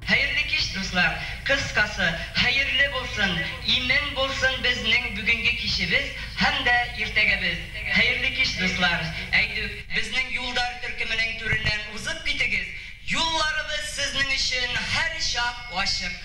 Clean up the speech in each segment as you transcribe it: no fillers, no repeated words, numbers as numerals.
Хәйерле кис, дуҫлар. Ҡыҫҡаһы, хәйерле булһын, имен булһын беҙҙең бөгөнгө кисебеҙ һәм дә иртәгәбеҙ. Хәйерле кис, дуҫлар. Әйҙүк, беҙҙең юлдар төркөмөнөң түренән уҙып китегеҙ. Юлларыбыҙ һеҙҙең өсөн һәр саҡ асыҡ.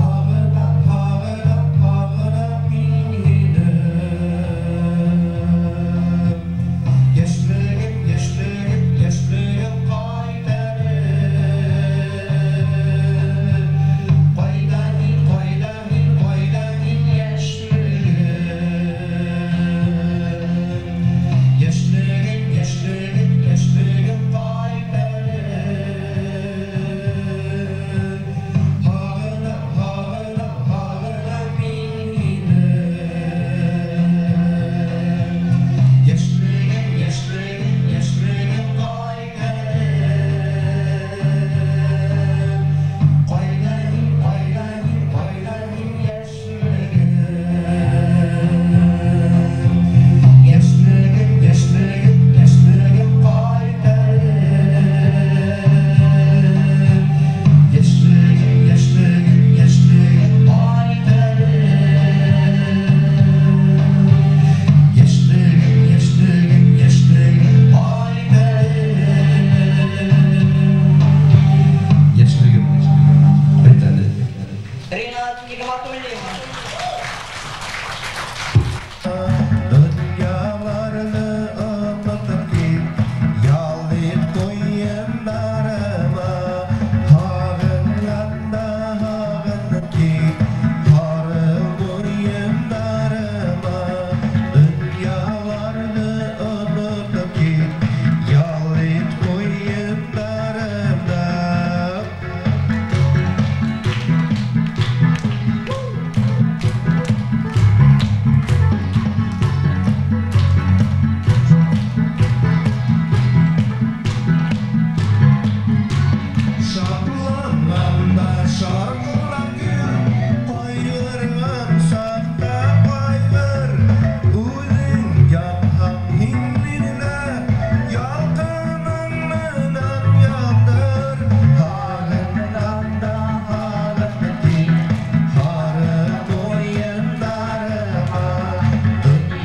Һағынам, һағынам, һағынам мин һине.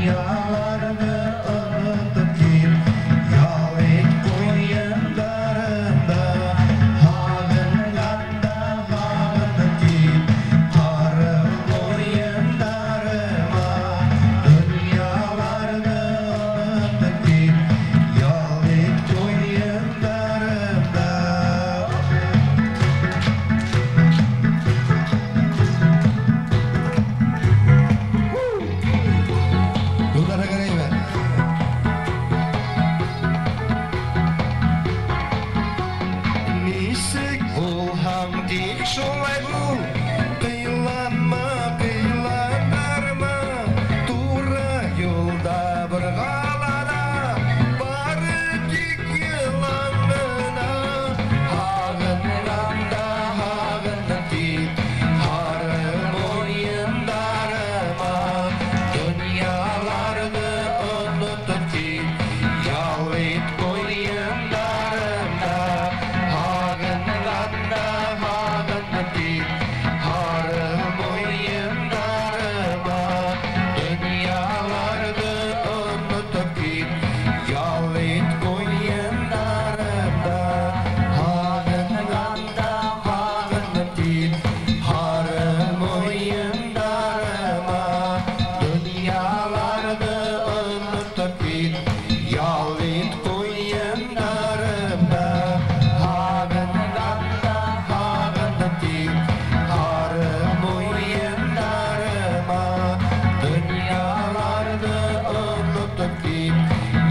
Dünyalarını unutup git, yal et koyunlarında. Hağınlanda hağınıp git, harıl oyunlarıma. Dünyalarını unutup git, yal et koyunlarında. Юлдарға керейбі. Нисек булһаң тик шулай бул, Ҡыйланма, ҡыйландырма, Тура юлда борғалана, Бары тик йылан ғына. Һағынғанда һағынып кит, Һары муйындарыма. Донъяларҙы онотоп кит, Ял ит ҡуйындарымда. Һағынғанда һағынып кит, Һары муйындарыма. Донъяларҙы онотоп кит, Ял ит ҡуйындарымда. Һағынғанда һағынып кит, Һары муйындарыма. Донъяларҙы онотоп кит, Ял ит ҡуйындарымда. Һағынғанда һағынып кит, Һары муйындарыма. Донъяларҙы онотоп кит,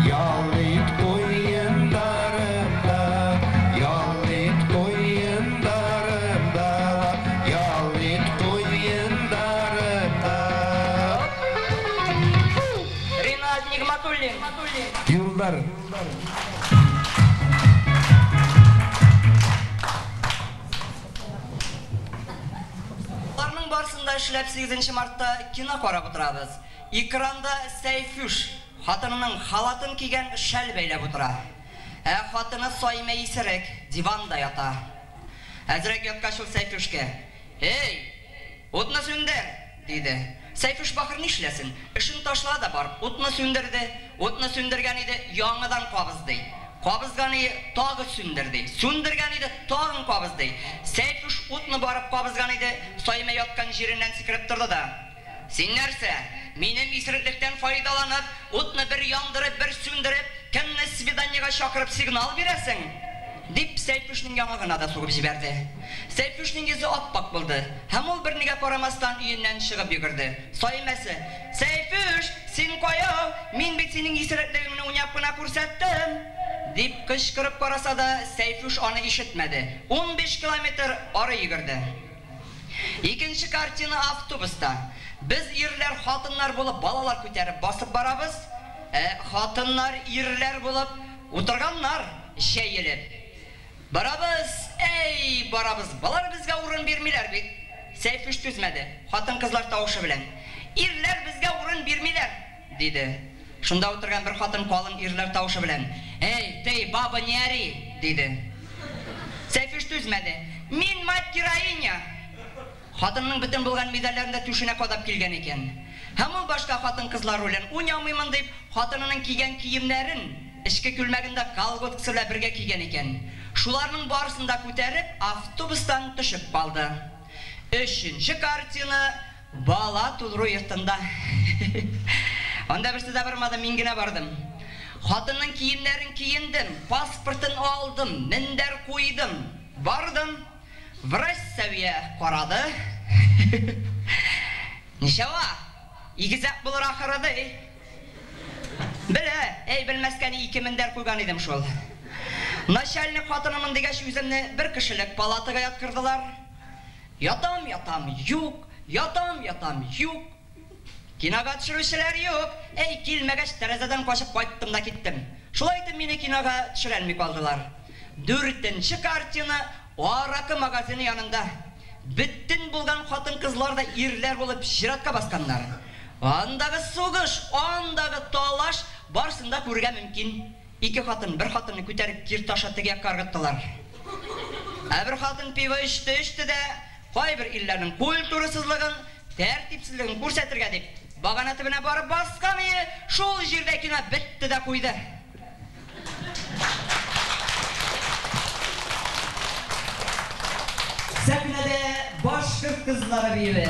Ял ит ҡуйындарымда. Ял ит ҡуйындарымда. Ял ит ҡуйындарымда. Ринат Нигматуллин. Юлдар. Уларның барысын да эшләп 8 мартта кино карап утырабыз. Экранда Сәйфүш хатынының халатын кигән шәл бәйләп утыра. Ә хатыны Саймә исерек диванда ята. Әзрәк яткач ул Сәйфүшкә: "Эй, утны сүндер!" диде. Сәйфүш бахыр нишләсен? Эшен ташлады да барып, утны сүндерде. Утны сүндергән иде, яңадан кабызды. Кабызган иде, тагы сүндерде. Сүндергән иде, тагын кабызды. Сәйфүш утны барып кабызган иде, Саймә яткан җиреннән сикереп торды да: "Син нәрсә? Минем исереклектән файдаланып, утны бер яндырып, бер сүндереп, кемне свиданиега чакырып сигнал бирәсең?" дип Сәйфүшнең яңагына да сугып җибәрде. Сәйфүшнең йөзе ап-ак булды. Һәм ул бернигә карамастан өеннән чыгып йөгерде. Саймәсе: "Сәйфүш, син кая? Мин бит синең исереклегеңне уйнап кына күрсәттем!" дип кычкырып караса да, Сәйфүш аны ишетмәде. 15 километр ары йөгерде. Икенче картина автобуста. Без ирләр, хатыннар булып балалар күтәреп басып барабыз. Хатыннар ирләр булып утырганнар җәелеп. Барабыз, эй, барабыз. Балар безгә урын бирмиләр бит. Сәйфүш түзмәде. Хатын-кызлар тавышы белән: "Ирләр безгә урын бирмиләр", диде. Шунда утырган бер хатын калын ирләр тавышы белән: "Эй, ты, баба, не ори", диде. Сәйфүш түзмәде. "Мин мать героиня". Хатынның бөтен булган медальләрен дә түшенә кадап килгән икән. Һәм ул башка хатын-кызлар ролен уйнамыймын дип, хатынының кигән киемнәрен эчке күлмәгендә колготкасы белән бергә кигән икән. Шуларның барысын да күтәреп, автобустан төшеп калды. Өченче картина бала тудыру йортында. Анда берсе дә бармады, мин генә бардым. Хатынның киемнәрен киендем, паспортын алдым, мендәр куйдым. Бардым. Врач Сәвия карады. Ничава, игезәк булыр ахыры ди. Белә, эй, белмәскә ни ике мендәр куйган идем шул. Начальник хатынымын дигәч, үземне бер кешелек палатага яткырдылар. Ятам, ятам, юк, ятам, ятам, юк. Кинога төшерүчеләр юк. Эй, килмәгәч, тәрәзәдән качып кайттым да киттем. Шулай итеп мине кинога төшерәлми калдылар. Дүртенче картина аракы магазины янында. Бөтен булган хатын-кызлар да ирләр булып чиратка басканнар. Андагы сугыш, андагы талаш барысын да күрергә мөмкин. Ике хатын бер хатынны күтәреп кир таша теге якка ыргыттылар. Ә бер хатын пиво эчте, эчте дә кайбер илләрнең культурасызлыгын, тәртипсезлеген күрсәтергә дип багана төбенә барып баскан иде, Шул җирдә кино бетте дә куйды. Сәхнәдә башкорт кызлары биюе.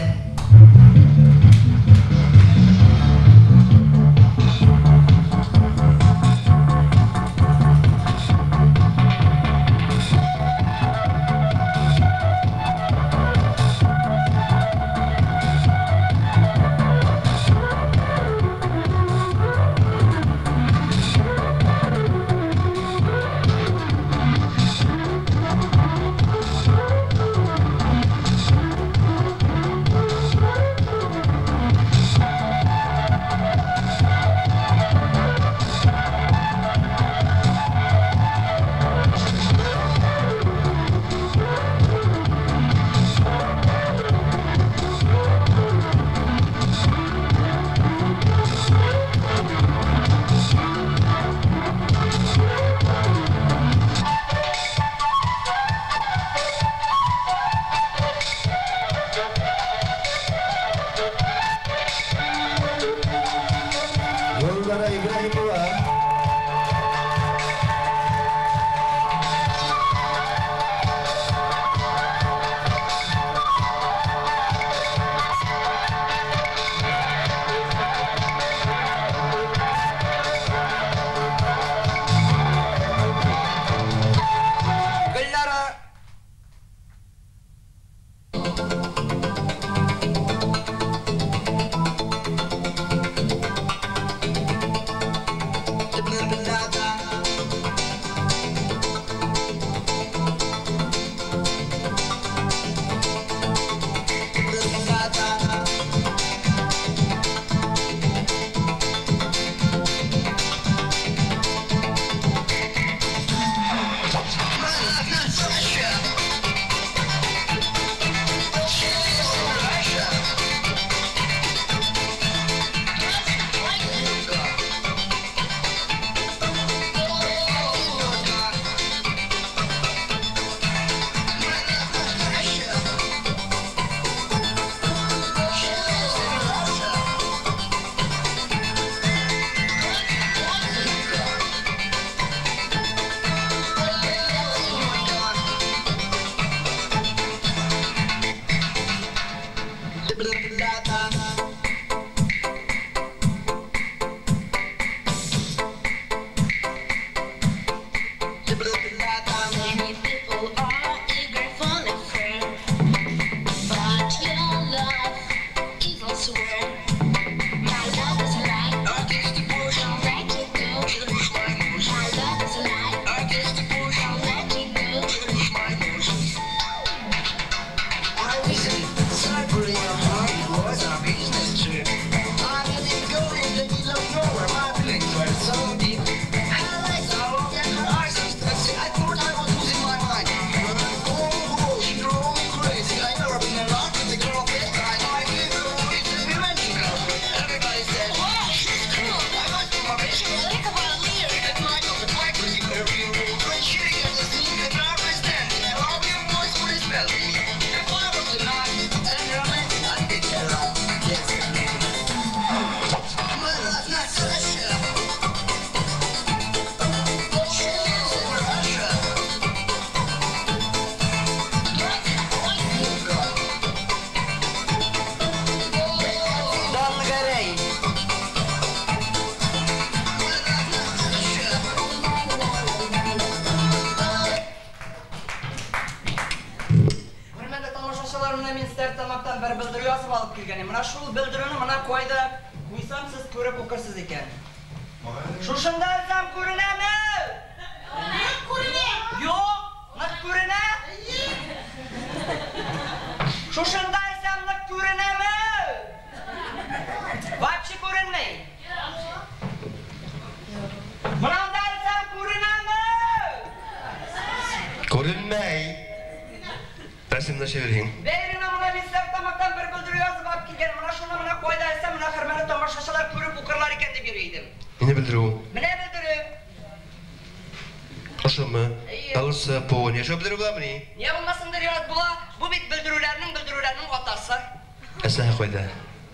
Әсәһе ҡайҙа?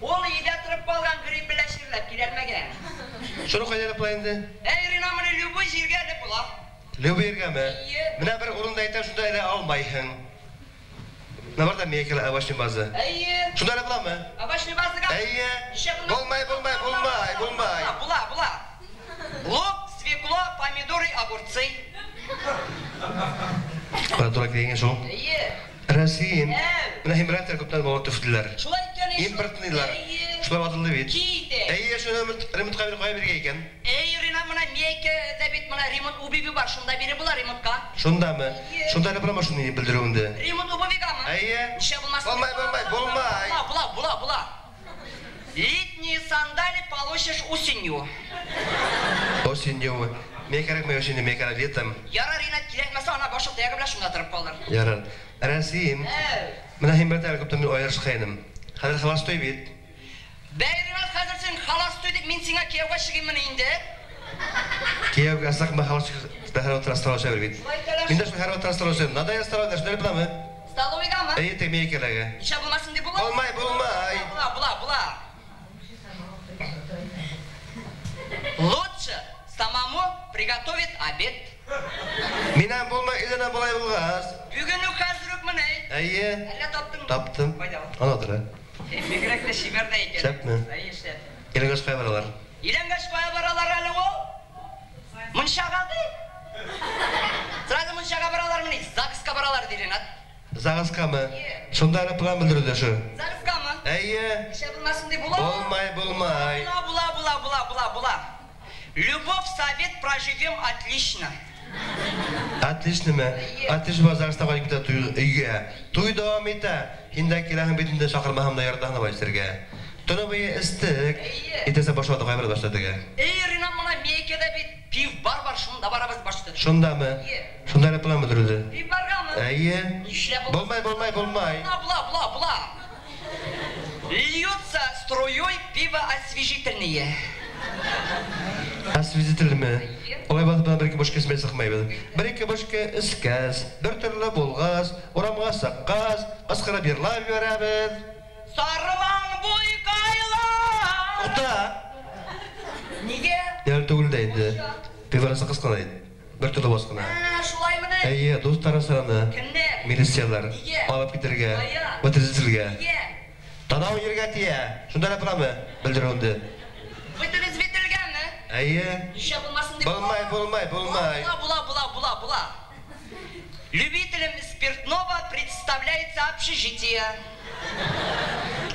Ул өйҙә тороп ҡалған грипп белән чирләп киләлмәгән. Шуны кайда элеп була инде? Әй, Ринат, моны любой җиргә элеп була. Любой җиргәме? Әйе. Менә бер урында әйтәм, шунда элә алмайһың. Менә бар да Мейкел овощный база. Әйе. Шунда элеп буламы? Овощный базага. Әйе. Нишләп булмас? Булмай, булмай, булмай, булмай. Була, була. Лук, свекла, помидоры, огурцы. Кара тура килгән шул. Әйе. Рәсим. Әй. Менә һимрәтер күптән балык төфтеләр. Шулай икән ич. Импортныйлар. Әйе. Шулай ватылды бит. Ките. Әйе, шуны ремонтка биреп кая биргән икән? Әй, Ринат, менә Мейкәдә бит менә ремонт обуви бар, шунда биреп була ремонтка. Шундамы? Әйе. Шунда әле буламы шуны белдерүендә? Ремонт обувигамы? Әйе. Нишләп булмас? Булмай, булмай, булмай. Була, була, була, була. Летние сандали получишь осенью. Осенью. Миңа кирәкме осенью, миңа кирәк летом. Ярар, Ринат, кирәкмәсә, ана башы таягы белән шунда торып калыр. Ярар. Рәсим. Әй. Менә һин бер күптән мин аерышкайным. Хәзер холостой бит. Бәй, Ринат, хәзер син холостой дип мин сиңа кияүгә чыгыйммыни инде? Кияүгә сакма холостой һәр утыра столовый бит. Шулай итәләр. Мин дә шул һәр утыра столовый. Надо я столовый, шулай буламы? Столовыйгамы? Әйе, теге миңа кирәге. Нишләп булмасын дип була? Булмай, булмай. Була, була, була. Лучше самому приготовить обед. Минән булмай, өйләнәм болай булгач. Бүген үк хәзер үк менә. Әйе. Әллә таптыңмы? Таптым. Кайда ул? Ана тора. Эй, бигрәк тә чибәр дә икән. Шәпме? Әйе, шәп. Өйләнгәч кая баралар? Өйләнгәч кая баралар әле ул? Мунчага ди. Сразу мунчага баралармыни? ЗАГСка баралар ди, Ринат. ЗАГСкамы? Әйе. Шунда әле план белдерү шу. ЗАГСкамы? Әйе. Нишләп булмасын ди була? Булмай, булмай. Була, була, була, була, була, була. Любовь, совет, проживем отлично. Отлично ме? Әйе. Отлично бу ЗАГСта кайтып китә туй өйгә. Туй дәвам итә. Һин дә киләһең бит инде чакырмаһам да ярдаһың да байсырга. Төне буе эстек. Әйе. Итәсә башлады кайбер башлады. Эй, Ринат, моны Мейкәдә бит пив бар бар, шунда барабыз башта. Шундамы? Әйе. Шунда әле план белдерү. Пив баргамы? Әйе. Нишләп Булмай, булмай, булмай. Була, була, була, була. Льется струей пиво освежительное. Освежительме? Олай булса бер ике бушка эчмәй сыкмайбыз. Бер ике бушка эчкәс, бер төрле булгач, урамга чыккач, кычкырып йырлап җибәрәбез. Сарман буйкайлар. Тукта! Нигә? Яр түгел дә инде. Пиварасы кыскана иде. Бер төрле баскына. Ә, шулаймыни? Әйе, дуслары сораны. Кемнәр? Милицияләр. Нигә? Алып китәргә. Кая? Вытрезвительгә. Нигә? Танау җиргә тия. Шунда да буламы? Белдерү инде. Вытрезвительгәме? Әйе. Нишләп булмасын дип Булмай, булмай, булмай. Була, була, була, була, була. Любителям спиртного представляется общежитие.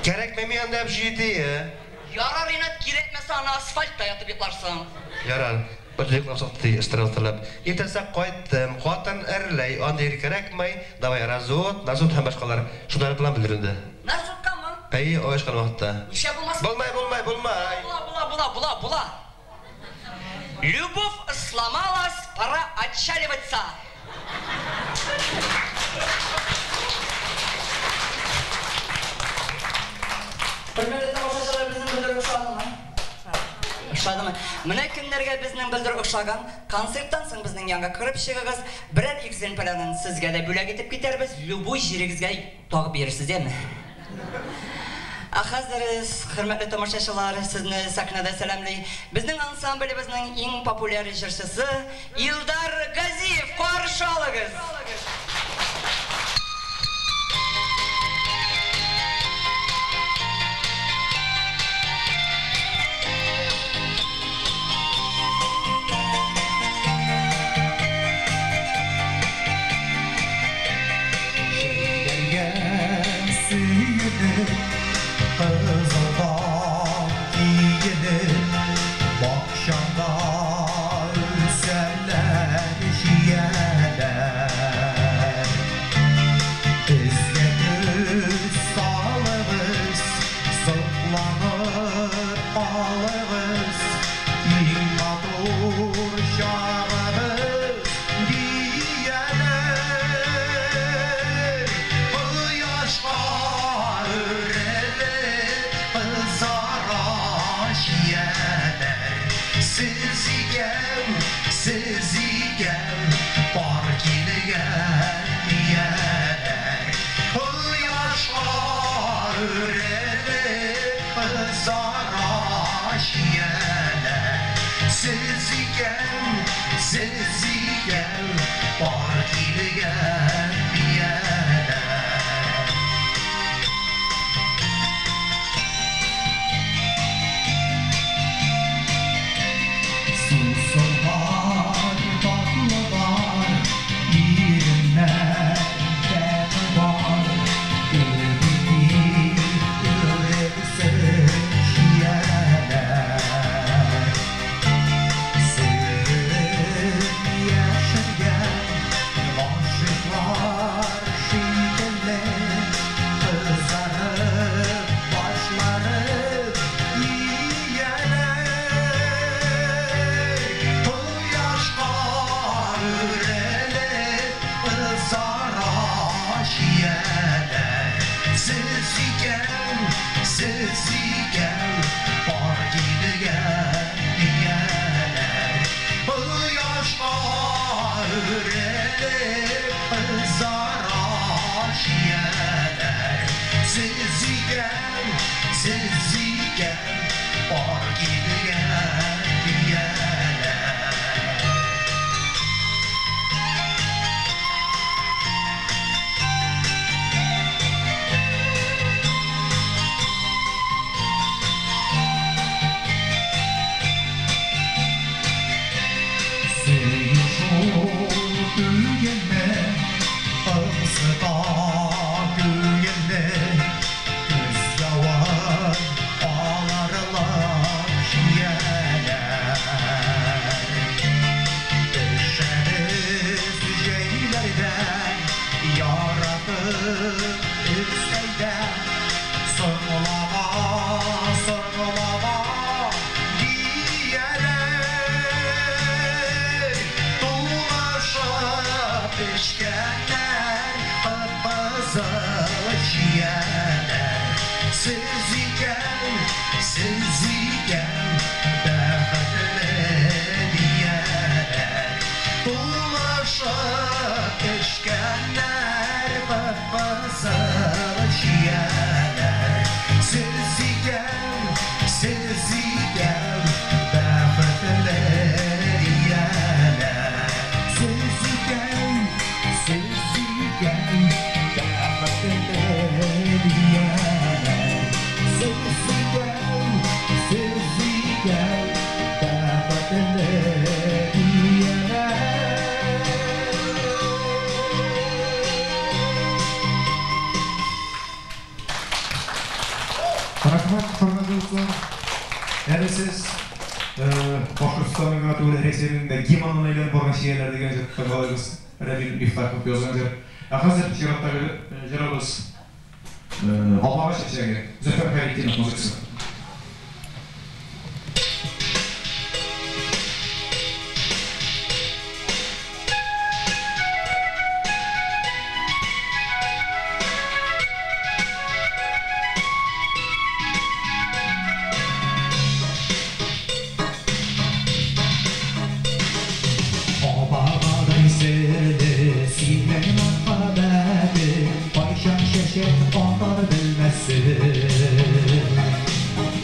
Кәрәкме миңа анда общежитие? Ярар, Ринат, кирәкмәсә аны асфальтта ятып йокларсың. Ярар. Бер йоклап сатты, ыстырылтылып. Иртәнсә кайттым, хатын әрләй, андый ир кәрәкмәй, давай развод, насуд һәм башкалар. Шунда план белдерү. Насудкамы? Әйе, оешкан вакытта. Нишләп булмасын? Булмай, булмай, булмай. Була, була, була, була, була. Любовь сломалась, пора отчаливаться. Хөрмәтле тамашачылар, безнең белдерү ошадымы? Ошадымы? Менә кемнәргә безнең белдерү ошаган, концерттан соң безнең янга кереп чыгыгыз, берәр экземплярын сезгә дә бүләк итеп китәрбез, любой җирегезгә тагып бирерсез, яме? Ә хәзер, хөрмәтле тамашачылар, сезне сәхнәдә сәламли. Безнең ансамблебезнең иң популяр җырчысы Илдар Газиев, каршы алыгыз. Җәйләргә сөенеп, кызылдан киенеп, бакчаңда үсәләр чияләр. Безгә күз салыгыз, сокланып калыгыз, иң матур чагыбыз дияләр. Кояшка үрелеп кызара чияләр. Сез икән, сез икән, пар килгән дияләр. Кояшка үрелеп кызара чияләр. Сез икән, сез икән, пар килгән бияләр. Susun var, tatlı var, irimler demi var. Ümidi öğrensin şiyeler. Sevip yaşayan aşıklar şekilli, kızarıp başları yiyeler. Kıyaşka ürelip ızara şiyeler. Siz iken, siz iken, par gidgen diyeler. Kıyaşka ürelip ızara şiyeler. Siz iken, siz iken, par gidgen diyeler. Сөю түгелме, ымсыта күңелне, күз явын аларлык чияләр. Төшәбез җәйләрдән, яратып өстәлдә, соңлама, соңлама дияләр. Тулышып пешкәннәр, кып-кызыл чияләр. Сез икән, сез икән, бәхетле дияләр. Тулышып пешкәннәр, кып-кызыл чияләр. Сез икән, сез икән, бәхетле дияләр. Сез икән, сез икән, бәхетле дияләр. Сез икән, сез икән, бәхетле дияләр. Рәхмәт, хөрмәтле дуслар. Әле сез Башкортстанның гына түгел, Рәсәйнең дә гимнына әйләнеп барган чияләр дигән җыр тыңладыгыз. Рәвил Мифтахов язган җыр. Ә хәзер чираттагы җырыбыз Алмагач чәчәге, Зөфәр Хәйретдинов музыкасы. Обагадай серле синең мәхәббәтең, кайчан чәчәк атар белмәссең.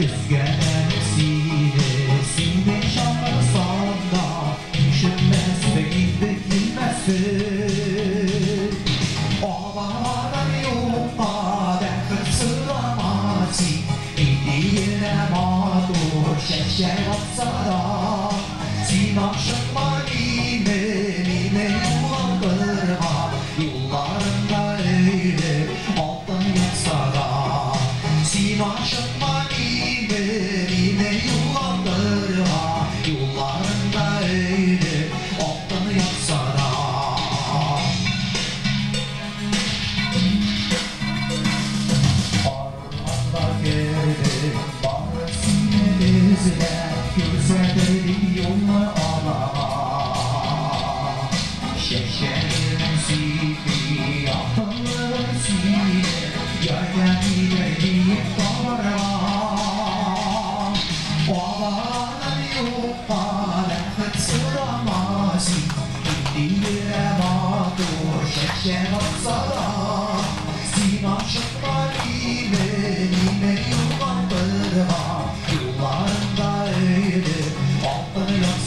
Өзгәләнеп сине, сине чакырсам да, ишетмәссең инде, килмәссең. Обагадай юкка бәхет сорама син, нинди генә матур чәчәк атса да, син ашыкма мине, мине югалтырга, юлларыңда өелеп алтын ятса да. Син ашыкма мине, мине югалтырга, юлларыңда өелеп алтын ятса да. Арманда кердем, бары сине эзләп, күрсәтердем юлны алама. Чәчәгем сипи, акыллым сине, ярдәм итәр диеп табарга. Алардан юкка бәхет сорама син, нинди генә матур чәчәк атса да, син ашыкма мине, мине югалтырга, юлларыңда өелеп алтын ятса.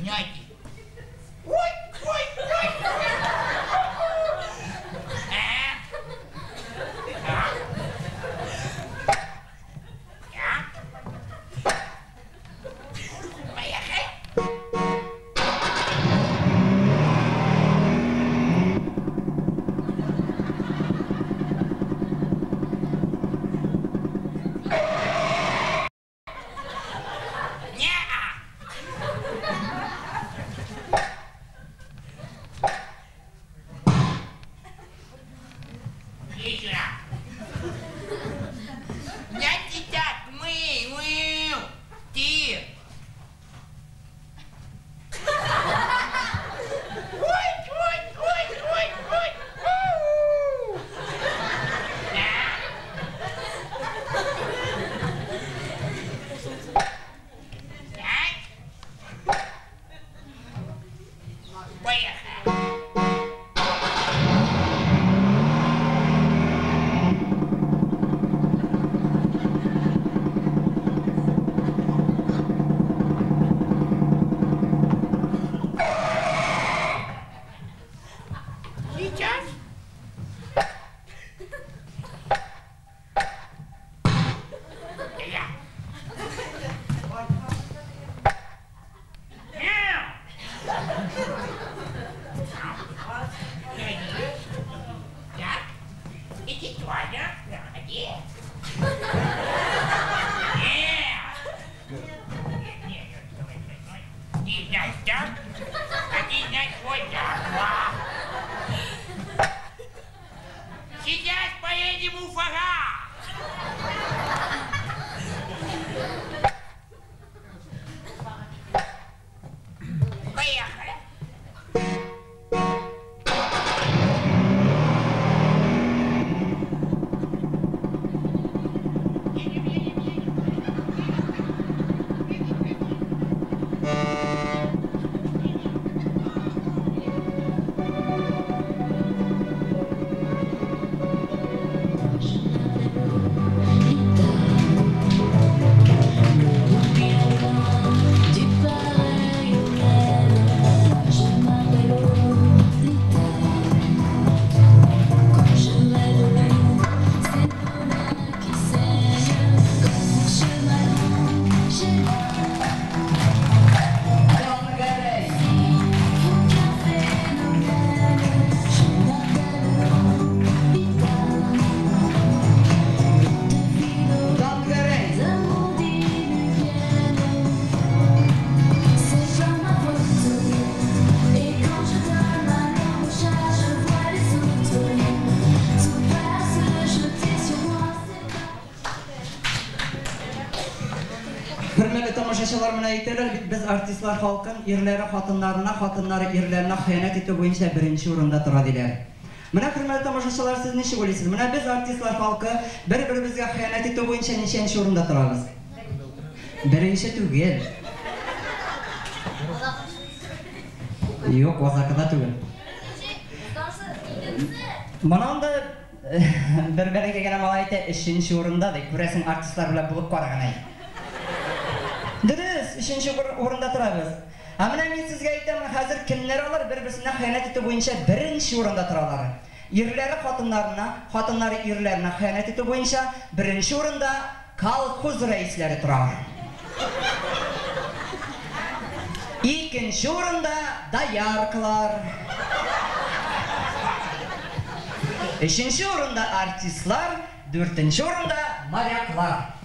Знаете. Ой, ой, ой, ой. Поехали. Сейчас поедем в Уфага! Поехали! Едем, едем, едем. Тамашачылар менә әйтәләр бит, без артистлар халкын ирләре хатыннарына, хатыннары ирләренә хыянәт итү буенча беренче урында тора диләр. Менә хөрмәтле тамашачылар, сез ничек уйлыйсыз? Менә без артистлар халкы бер-беребезгә хыянәт итү буенча ничәнче урында торабыз? Беренче түгел. Юк, вазакада түгел. Монан да бер бәрәкә генә малай әйтә, өченче урында ди. Күрәсең, артистлар белән булып караган әй. Дөрес, өченче урында торабыз. Ә менә мин сезгә әйтәм, хәзер кемнәр алар бер-берсенә хыянәт итү буенча беренче урында торалар. Ирләре хатыннарына, хатыннары ирләренә хыянәт итү буенча беренче урында колхоз рәисләре тора. Икенче урында дояркалар. Өченче урында артистлар, дүртенче урында моряклар.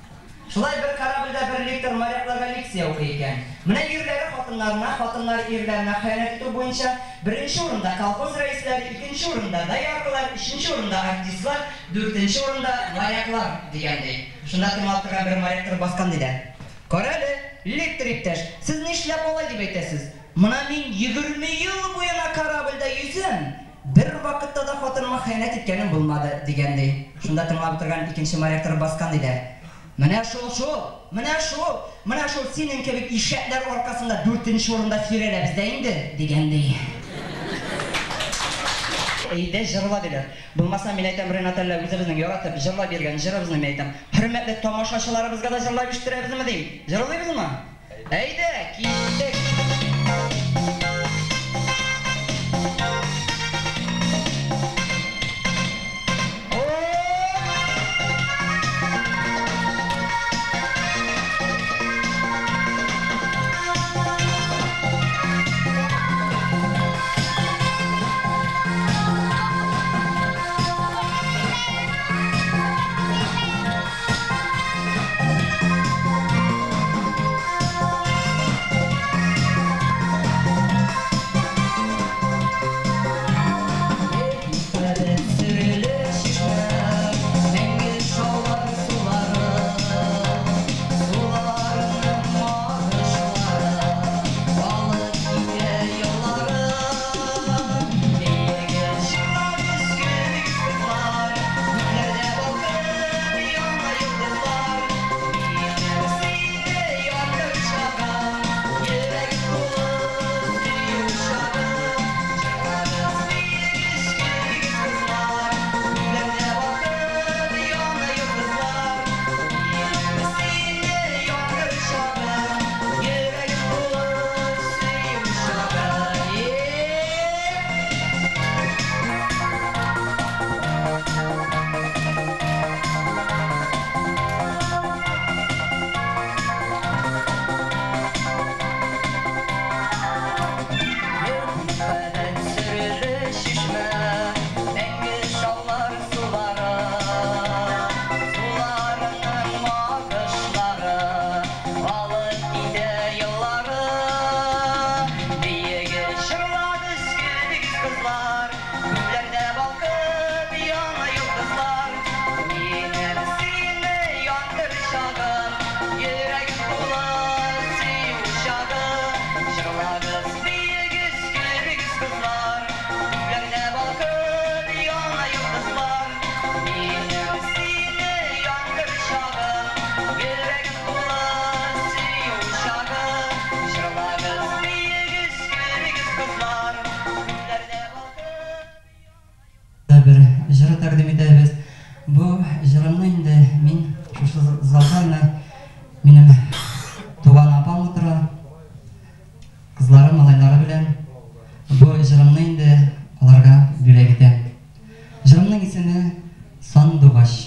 Шулай бер корабльдә бер лектор морякларга лекция укый икән. Менә ирләре хатыннарына, хатыннары ирләренә хыянәт итү буенча беренче урында колхоз рәисләре, икенче урында дояркалар, өченче урында артистлар, дүртенче урында моряклар дигән ди. Шунда тыңлап торган бер моряк торып баскан ди дә. Кара әле, лектор иптәш, сез нишләп алай дип әйтәсез? Менә мин 20 ел буена корабльдә йөзәм. Бер вакытта да хатыныма хыянәт иткәнем булмады дигән ди. Шунда тыңлап торган икенче моряк торып баскан ди дә. Менә шул шул, менә шул, менә шул синең кебек ишәкләр аркасында дүртенче урында сөйрәләбез дә инде, дигән ди. Әйдә җырла диләр. Булмаса мин әйтәм, Ренат әллә үзебезнең яратып җырлап йөргән җырыбызны мин әйтәм. Хөрмәтле тамашачыларыбызга да җырлап ишеттерәбезме дим. Җырлыйбызмы? Әйдә, киттек. Кызлары, малайлары белән бу җырымны инде аларга бүләк итәм. Җырымның исеме Сандугач.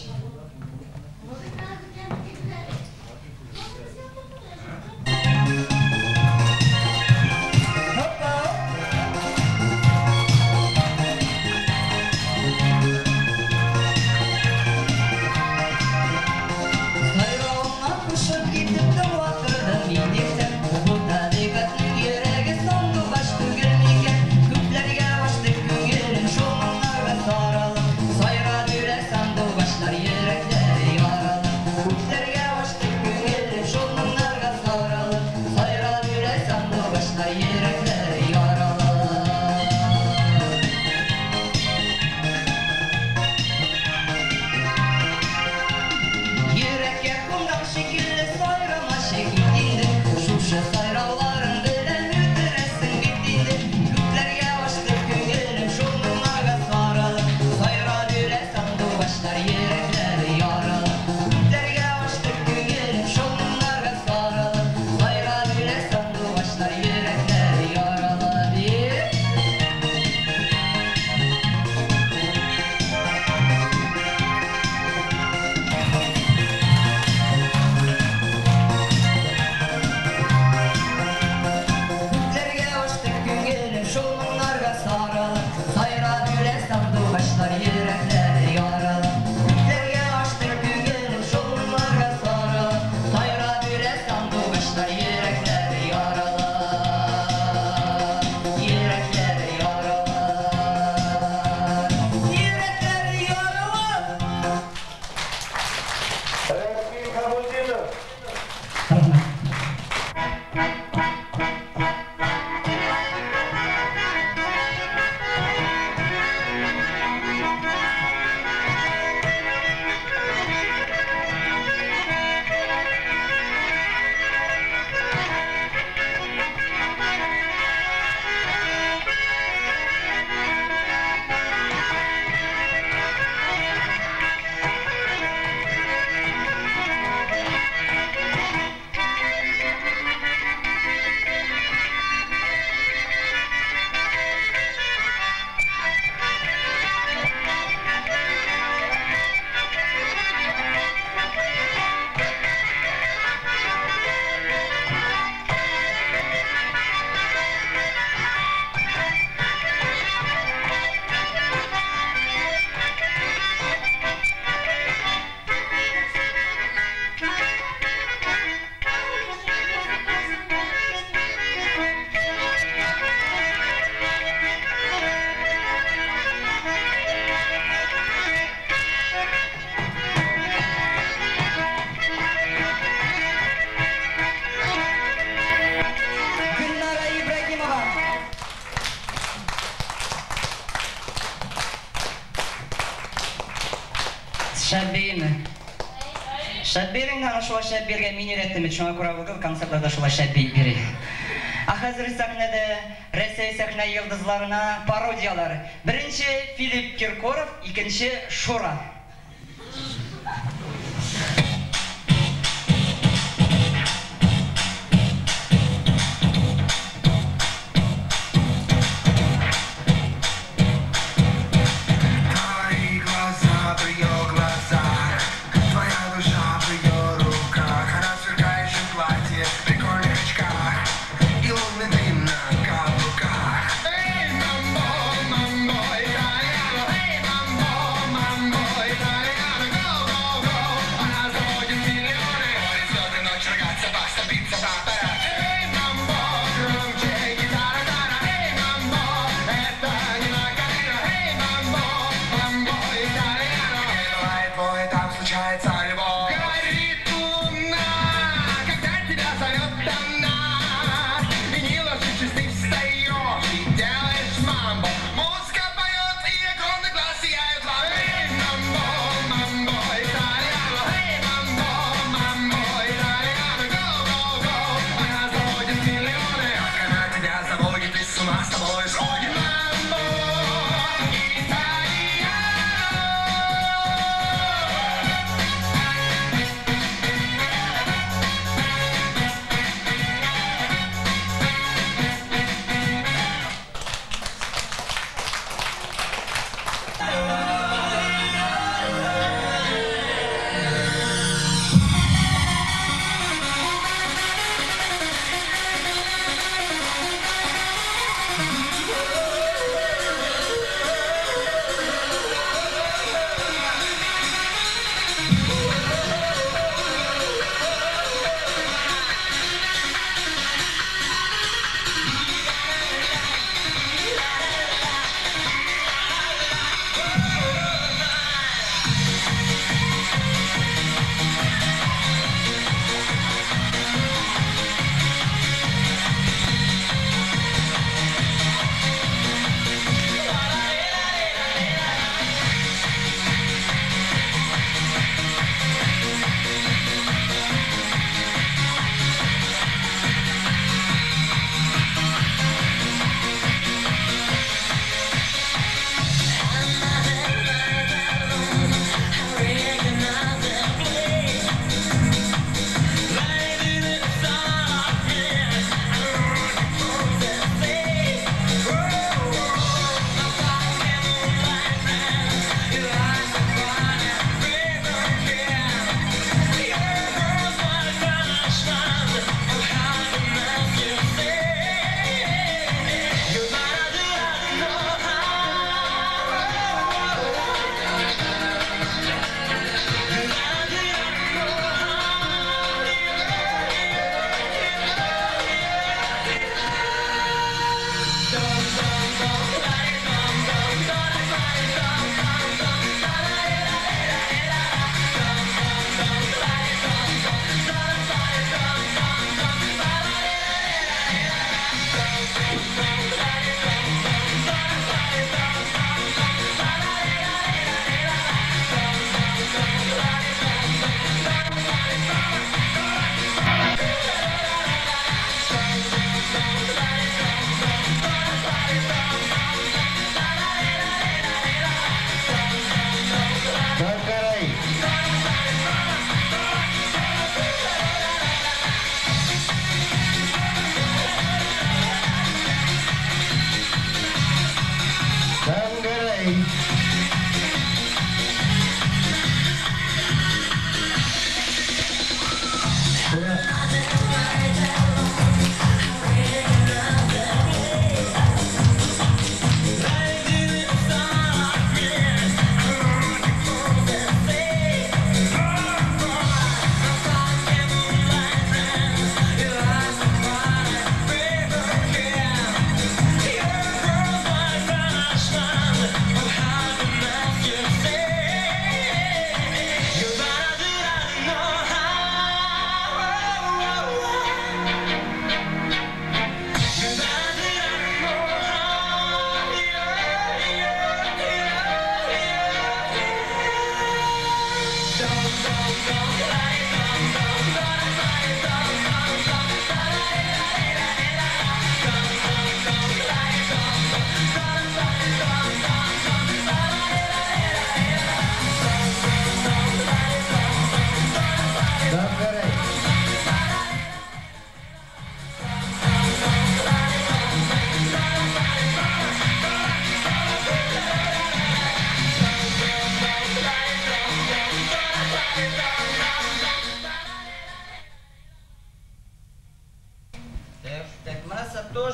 Шулай шәп биргән мин өйрәттем, шуңа күрә бүген концертларда шулай шәп бирә. Ә хәзер сәхнәдә Рәсәй сәхнә йолдызларына пародиялар. Беренче Филипп Киркоров, икенче Шура.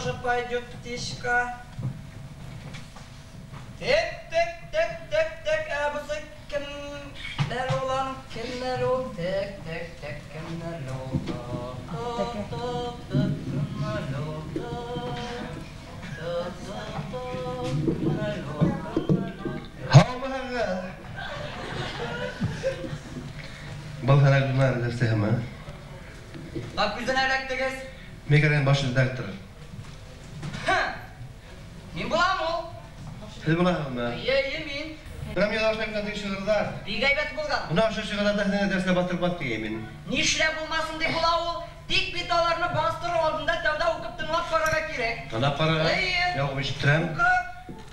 тоже пойдет птичка. Тек, тек, тек, тек, тек, ә бусы кемнәр улан, кемнәр ул? Тек, тек, тек, кемнәр ул? Ток, ток, ток, кемнәр ул? Ток, ток, ток, кемнәр ул? Һаумыһығыҙ! Был һәләк журнал редакцияһымы? Тап күҙҙән эләктегеҙ. Мин кәрән баш редактор. Мин булам ул. Һеҙ булаһығыҙмы? Эйе, эйе, мин. Бына мин яҙып биргән шиғырҙар. Бик әйбәт булған. Бына ошо шиғырҙарҙы һеҙҙең дәрескә баҫтырып баҫ мин. Нишләп булмасын дип була ул? Тик бит аларны баҫтырыу алдында тәүҙә уҡып тыңлап ҡарарға кәрәк. Тыңлап ҡарарға? Эйе. Юҡ, ишеттерәм. Уҡы.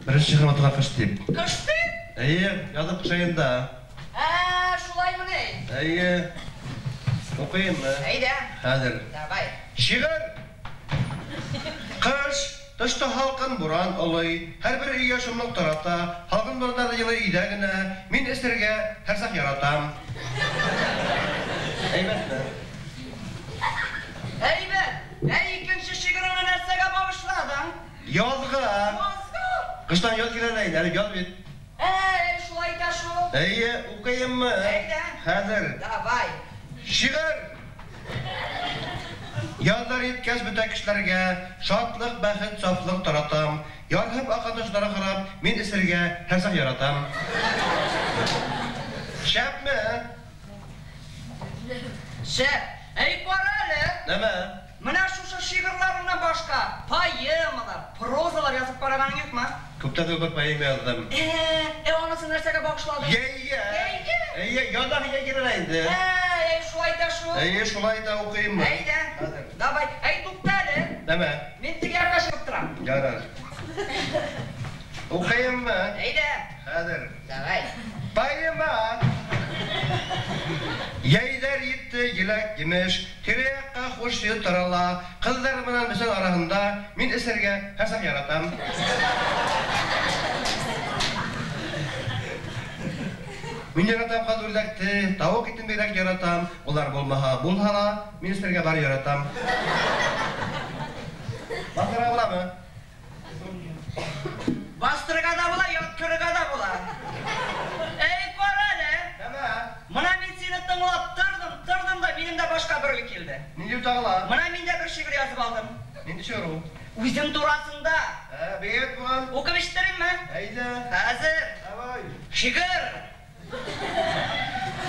Беренсе шиғырым атала Ҡыш тип. Ҡыш тип? Эйе, яҙып ҡыш айында. Ә, шулаймы ни? Эйе. Уҡыйыммы? Әйҙә. Хәҙер. Давай. Шиғыр. Ҡыш, тышта һалҡын буран олой, һәр бер өйгә шомлоҡ тарата, һалҡын бурандар йылы өйҙә генә, мин эсергә һәр саҡ яратам. Әйбәтме? Әйбәт. Ә икенсе шиғырыңны нәрсәгә бағышланың? Яҙға. Язға? Ҡыштан яҙ килә лә инде, әле яҙ бит. Әй, шулай итә шул. Эйе, уҡыйыммы? Әйҙә. Хәҙер. Давай. Шиғыр. Язлар еткәс бөтә кешеләргә шатлыҡ, бәхет, сафлыҡ таратам. Ярһып аҡҡан ташларға ҡарап, мин эсергә һәр саҡ яратам. Шәпме? Шәп. Әй, ҡара әле. Нәмә? Мына шушы шиғырларыңдан башҡа поэмалар, прозалар яҙып ҡарағаның юҡмы? Күптән түгел бер поэма яҙҙым. Аныһын нәрсәгә бағышланың? Йәйгә. Йәйгә? Эйе, яҙҙан йәй килә инде. Әй, шулай ҙа шул. Эйе, шулай ҙа уҡыйыммы? Әйҙә. Хәҙер. Давай. Әй, туҡта әле. Нәмә? Мин теге яҡҡа сығып торам. Ярар. Уҡыйыммы? Әйҙә. Хәҙер. Давай. Поэма. Йәйҙәр етте, еләк емеш, тирә-яҡҡа хуш еҫ тарала. Ҡыҙҙар менән бесән араһында мин эсергә һәр саҡ яратам. Мин яратам ҡаҙ үрҙәкте, тауыҡ итен бигерәк яратам. Улар булмаһа, булһа ла, мин эсергә бар яратам. Баҫтырырға буламы? Баҫтырырға ҙа була, ятҡырырға ҙа була. Эй, ҡара әле. Нәмә? Мына мин һине тыңлап торҙом, торҙом да минең дә башҡа бер уй килде. Ниндәй тағы ла? Мына мин дә бер шиғыр яҙып алдым. Ниндәй шиғыр ул? Үҙем тураһында. Ә, бик әйбәт булған. Уҡып ишеттерәйемме? Әйҙә. Хәҙер. Давай. Шиғыр.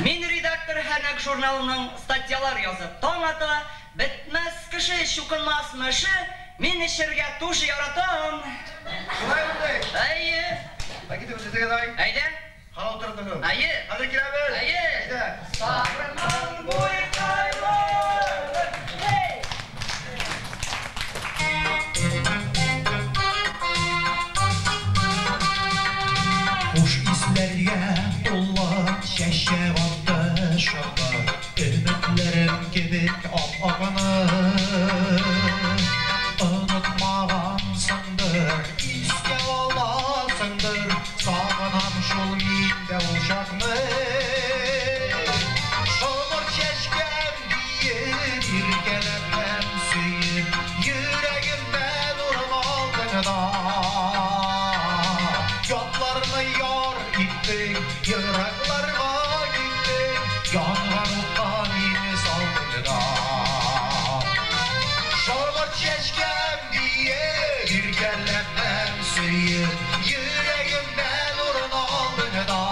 Мин редактор Һәнәк журналының статьялар язып таң ата, бетмәс кеше, чукынмас меше, мин эшергә тоже яратам. Шулаймы ни? Әйе. Китеп эшләгән ай. Әйҙә. Ҡала ултырып торһон. Әйе. Хәҙер киләбеҙ. Әйе. Әйҙә. Сарыман буйҡайлар. Эй! Хуш исләргә тулы чәчәк атты шатлык, Өметләрем кебек ап-ағыны. Онотмағанһыңдыр, иҫкә алаһыңдыр, сағынам шул мин дә ул чакны. Шомырт чәчкәм диеп, иркәләп һәм сөйөп, йөрәгемдән урын алдың да. Ятларны яр иттең, еракларга киттең, янган утка мине салдың да. Шомырт чәчкәм диеп, иркәләп һәм сөйөп, йөрәгемдән урын алдың да.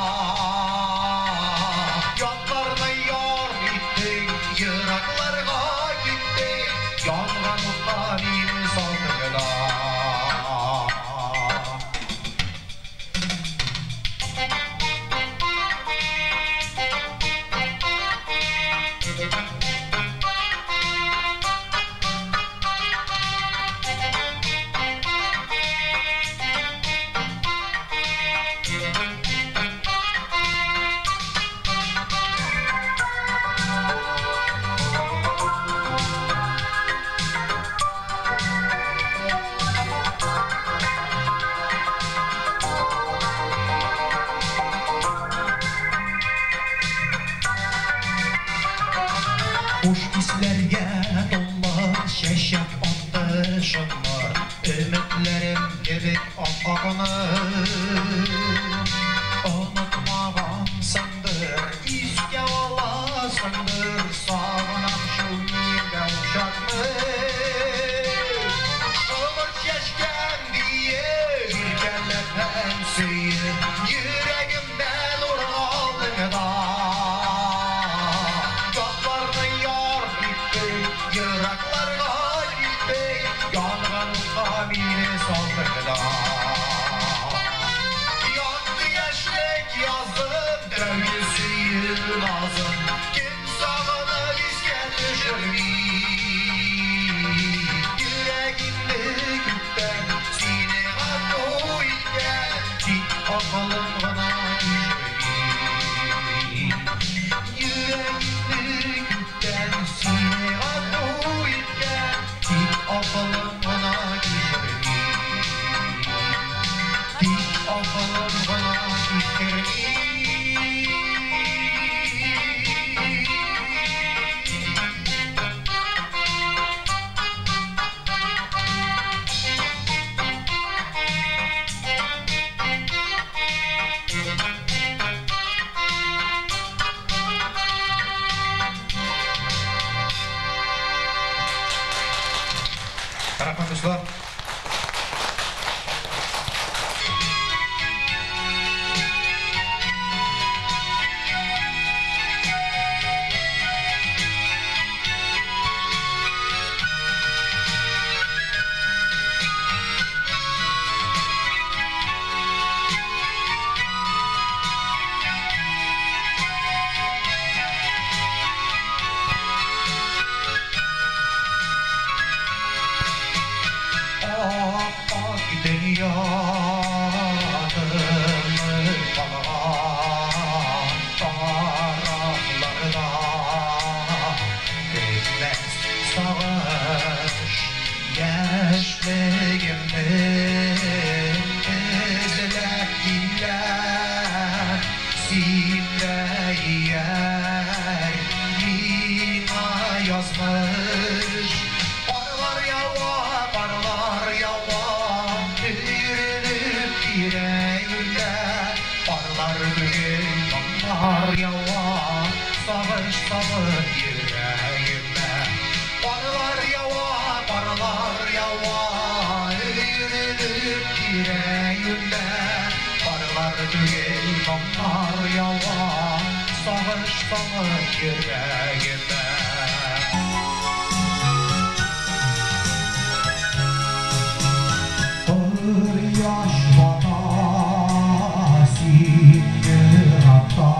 Ятларны яр иттең, еракларга киттең, янган утка мине салдың да. Хуш исләргә тулы чәчәк атты шомырт, Өметләрем кебек ап-агыны Онытмагансыңдыр, искә аласыңдыр, сагынам шул мин дә ул чакны. Шомырт чәчкәм диеп, иркәләп һәм сөеп, йөрәгемнән урын алдың да. Ятларны яр иттең, еракларга киттең, янган утка мине салдың да. Янды яшьлек язым, тәүге сөю назым, кем сагынып искә төшерми. Йөрәгемне күптән сине гафу иткән, тик акылым гына кичерми. Йөрәгемне күптән сине гафу иткән, тик акылым гына кичерми. Тик акылым гына кичерми. Рәхмәт, дуслар. Ап-ак дөнья тынып калган тарафларда бетмәс сагыш, яшьлегемне эзләп киләм, син дә ияр миңа язмыш. Карлар ява, карлар ява, өерелеп тирә-юньдә. Карлар түгел, моңнар ява, сагыш салып йөрәгемә. Карлар ява, карлар ява, өерелеп тирә-юньдә. Карлар түгел, моңнар ява, сагыш салып йөрәгемә. Кояш бата син еракта,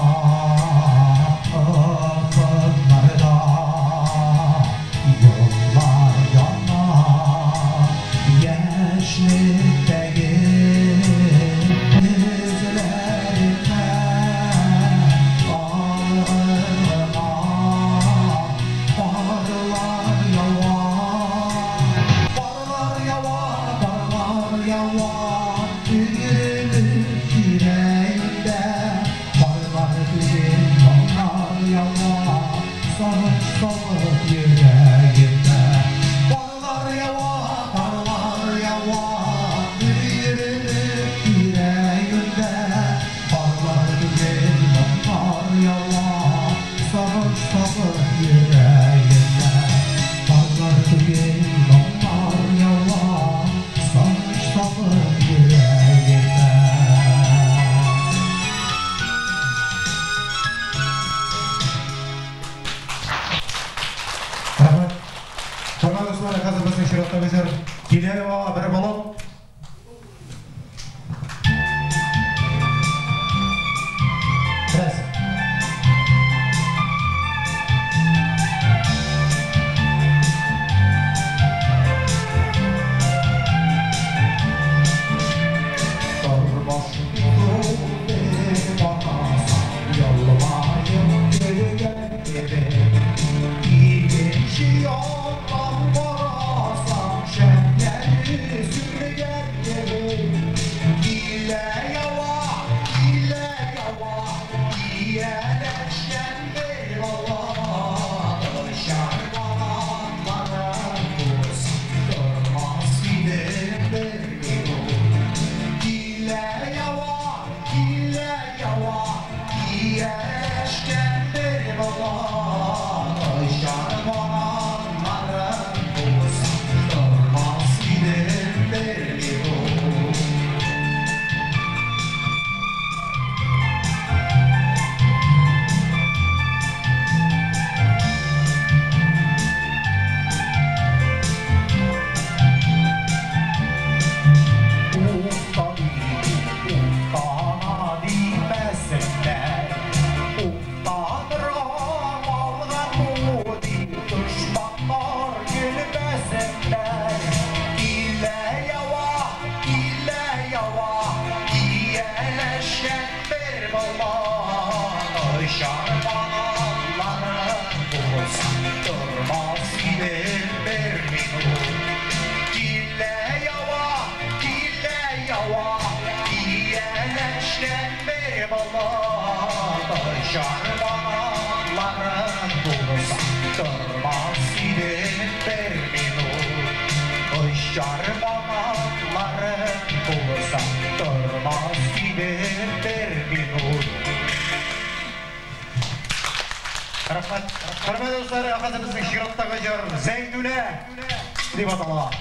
офыкларда юллар яна, яшьлектәге эзләремә калган гына. Карлар ява, карлар ява, карлар ява, өерелеп тирә-юньдә. Карлар түгел, моңнар ява, сагыш салып йөрәгемә. Карлар ява, карлар ява, өерелеп тирә-юньдә. Карлар түгел, моңнар ява, сагыш салып йөрәгемә. Карлар түгел, моңнар ява, сагыш салып йөрәгемә. алады, Очар канатларың булса, тормас идем бер минут. Очар канатларың булса, тормас идем бер минут. Рәхмәт. Хөрмәтле дуслар, хәзер безнең чираттагы җыр Зәйтүнә дип атала.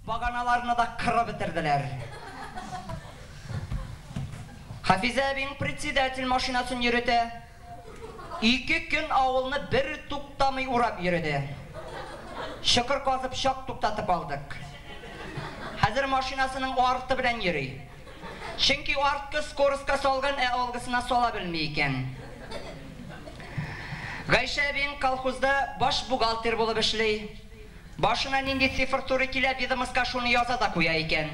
Баганаларны да кырып бетерделәр. Хафизә әбиң председатель машинасын йөрөтә. 2 көн авылны бер туктамый урап йөрөде. Чокыр казып чак туктатып алдык. Хәзер машинасының арты белән йөри. Чөнки арткы скоростька салган, ә алгысына сала белми икән. Гайшә әбиң колхозда баш бухгалтер булып эшли. Башына нинди цифр туры килә, ведомостька шуны яза да куя икән.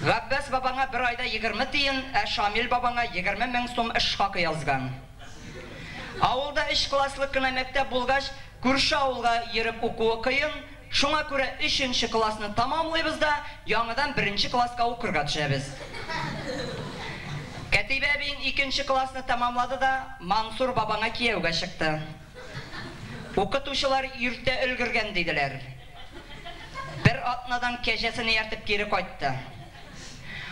Габбас бабаңа бер айда 20 тиен, ә Шамил бабаңа 20 мең сум эш хакы язган. Авылда 3 класслык кына мәктәп булгач, күрше авылга йөреп укуы кыен, шуңа күрә 3нче классны тамамлыйбыз да, яңадан 1нче класска укырга төшәбез. Кәтибә әбиң 2нче классны тамамлады да, Мансур бабаңа кияүгә чыкты. Укытучылар иртә өлгергән диделәр. Бер атнадан кәҗәсен ияртеп кире кайтты.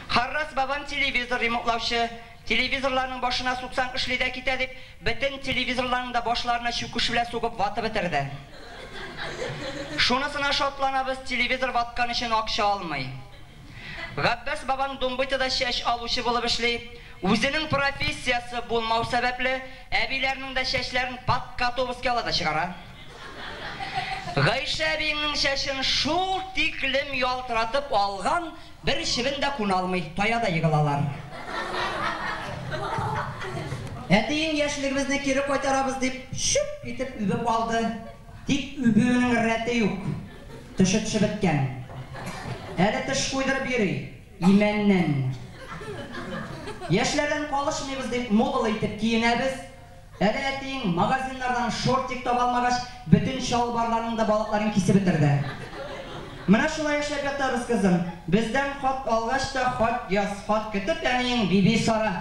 Харрас бабам телевизор ремонтлаучы, телевизорларның башына суксаң эшли дә китә дип, бөтен телевизорларның да башларына чүкеш белән сугып ватып бетерде. Шунысына шатланабыз, телевизор ваткан өчен акча алмый. Габбас бабам Думбытада чәч алучы булып эшли. Үзенең профессиясе булмау сәбәпле, әбиләрнең дә чәчләрен подкатовский ала да чыгара. Гайшә әбиеңнең чәчен шул тиклем ялтыратып алган, бер чебен дә куна алмый, тая да егылалар. Әтиең яшьлегебезне кире кайтарабыз дип, шүп итеп үбеп алды. Тик үбүенең рәте юк. Төше төшеп беткән. Әле теш куйдырып йөри, имәннән. Яшьләрдән калышмыйбыз дип модалы итеп киенәбез. Әле әтиең магазиннардан шортик таба алмагач, бөтен чалбарларының да балакларын кисеп бетерде. Менә шулай яшәп ятабыз, кызым. Бездән хат алгач та хат яз, хат көтеп әниең Бибисара.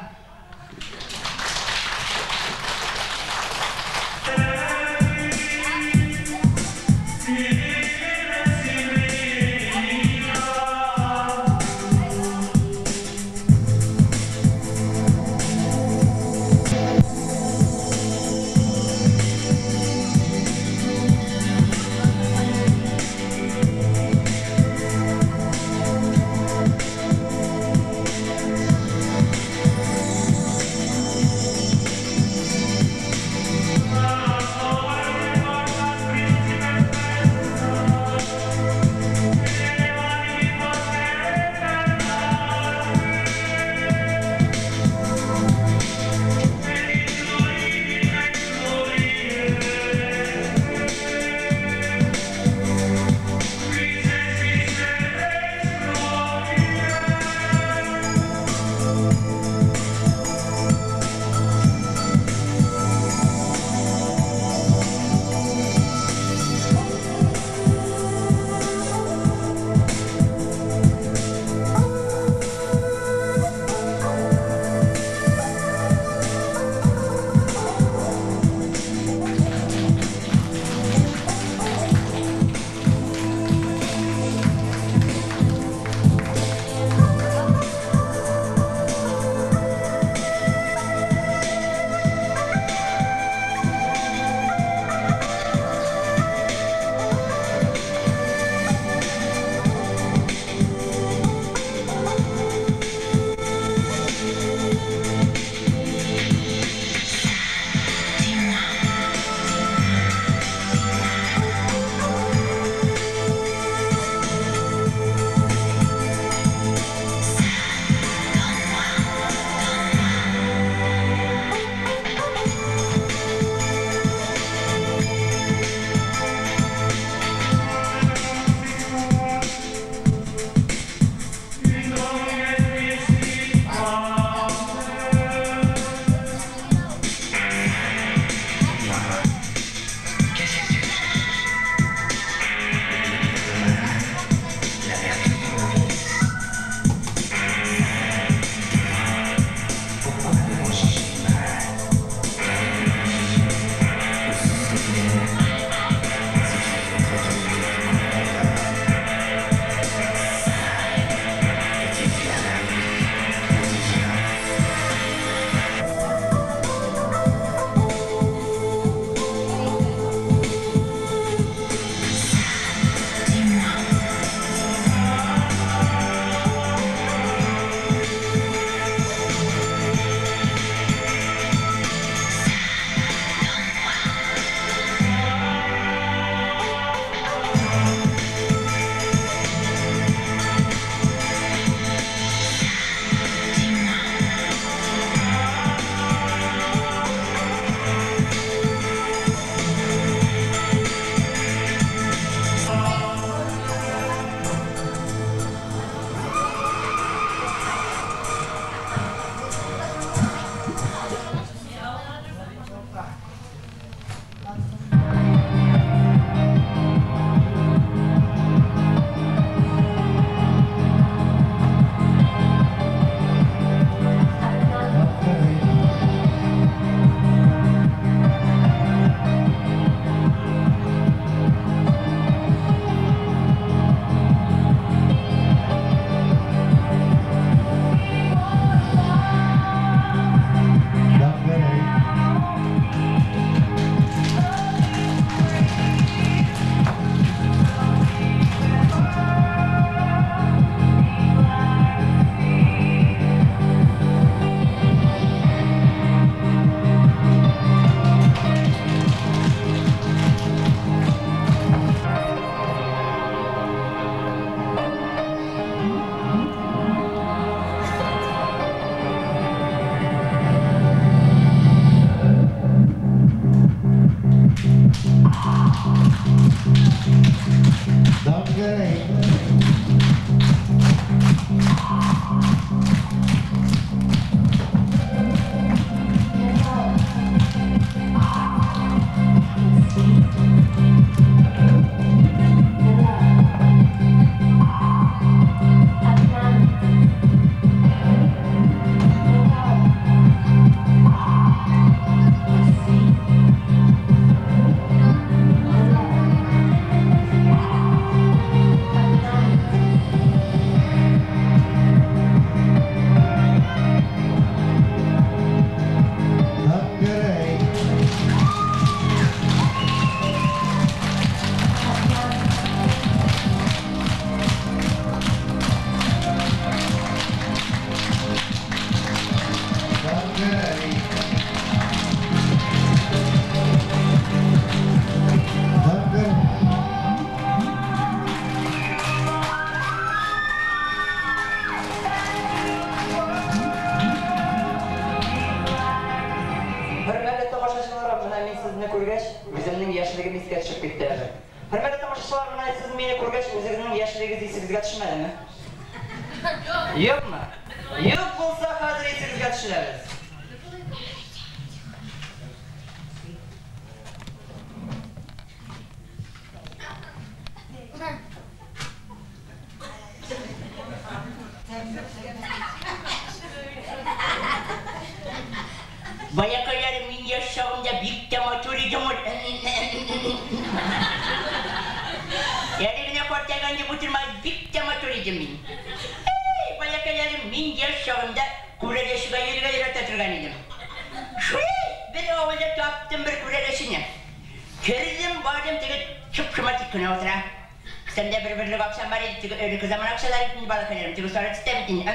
Тамашачылар, менә мин сезне күргәч, үземнең яшьлегем искә төшеп китте әле. Хөрмәтле тамашачылар, менә сез мине күргәч, үзегезнең яшьлегегез исегезгә төшмәдеме? Юкмы? Юк булса, хәзер исегезгә төшерәбез. Балакайларым, мин яшь чагымда бик тә матур идем ул. Әле генә картайган дип утырмагыз, бик тә матур идем мин. Эй, балакайларым, мин яшь чагымда күрәләшегә йөрергә ярата торган идем. Шулай бер авылда таптым бер күрәләшене. Кердем, бардым, теге чып-шыма тик кенә утыра. Кесәмдә бер берлек акчам бар иде, теге элекке заман акчалары бит инде, балакайларым, теге сары төстә бит инде.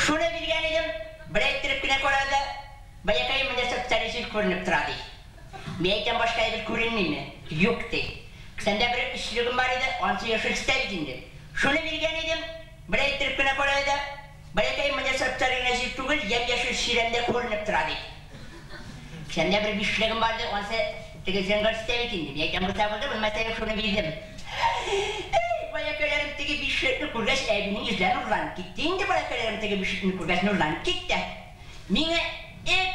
Шуны биргән идем, бер әйттереп кенә карады, балакаем, монда сап-сары җир күренеп тора, ди. Мин әйтәм, башка әйбер күренмиме? Юк, ди. Кесәмдә бер өчлегем бар иде, анысы яшел төстә бит инде. Шуны биргән идем, бер әйттереп кенә карады, балакаем, монда сап-сары гына җир түгел, ямь-яшел чирәмдә күренеп тора, ди. Кесәмдә бер бишлегем бар иде, анысы теге зәңгәр төстә бит инде. Мин әйтәм, булса булды, булмаса юк, шуны бирдем. Эй, балакайларым, теге бишлекне күргәч, әбинең йөзләре нурланып китте инде, балакайларым, теге бишлекне күргәч, нурланып китте. Миңа эп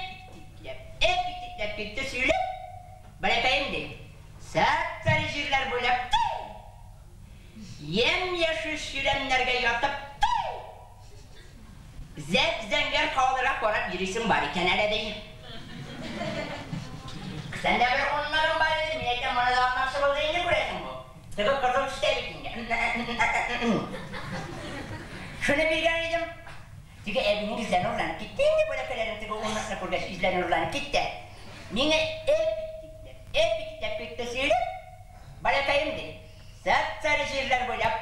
итекләп китте сөйләп, балакаем, ди. Сап-сары җирләр буйлап, ямь-яшел чирәмнәргә ятып, зәп-зәңгәр һаваларга карап йөрисең бар икән әле, ди. Кесәмдә бер унлыгым бар иде, мин әйтәм, моны да алмакчы булды инде, күрәсең бу. Теге кызыл төстә бит инде. Шуны биргән идем, теге әбинең йөзләре нурланып китте инде, балакайларым, теге унлыкны күргәч, йөзләре нурланып китте. Миңа эп итекләп китте сөйләп, балакаем, ди. Сап-сары җирләр буйлап,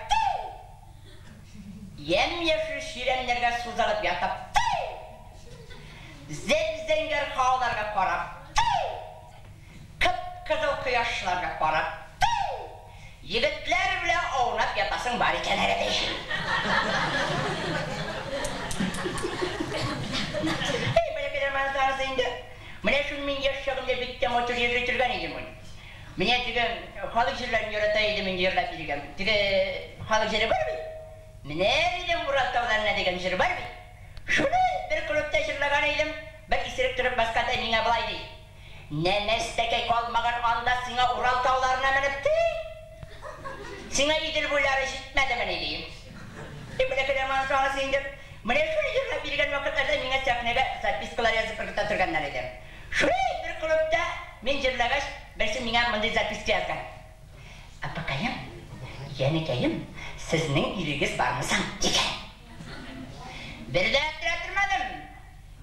ямь-яшел чирәмнәргә сузылып ятып, зәп-зәңгәр һаваларга карап, кып-кызыл кояшларга карап, егетләр белән аунап ятасың бар икән әле, ди. Эй, балакайлар, манзарасы инде. Менә шул мин яшь чагымда бик тә матур йөри торган идем ул. Менә теге халык җырларын ярата идем инде йырлап йөргән. Теге халык җыры бар бит. Менә идем Урал тауларына дигән җыр бар бит. Шуны бер клубта җырлаган идем, бер исерек торып басканда миңа болай ди. Нәмәстәкәй калмаган анда сиңа Урал тауларына менеп ти. Сиңа Идел буйлары җитмәдеме ни дим. Менә манзарасы инде. Менә шул җырлап йөргән вакытларда миңа сәхнәгә запискалар язып ыргыта торганнар иде. Шулай бер клубта мин җырлагач, берсе миңа мондый записка язган. Апакаем, янекәем, сезнең ирегез бармы соң? Дигән. Бер дә аптырап тормадым.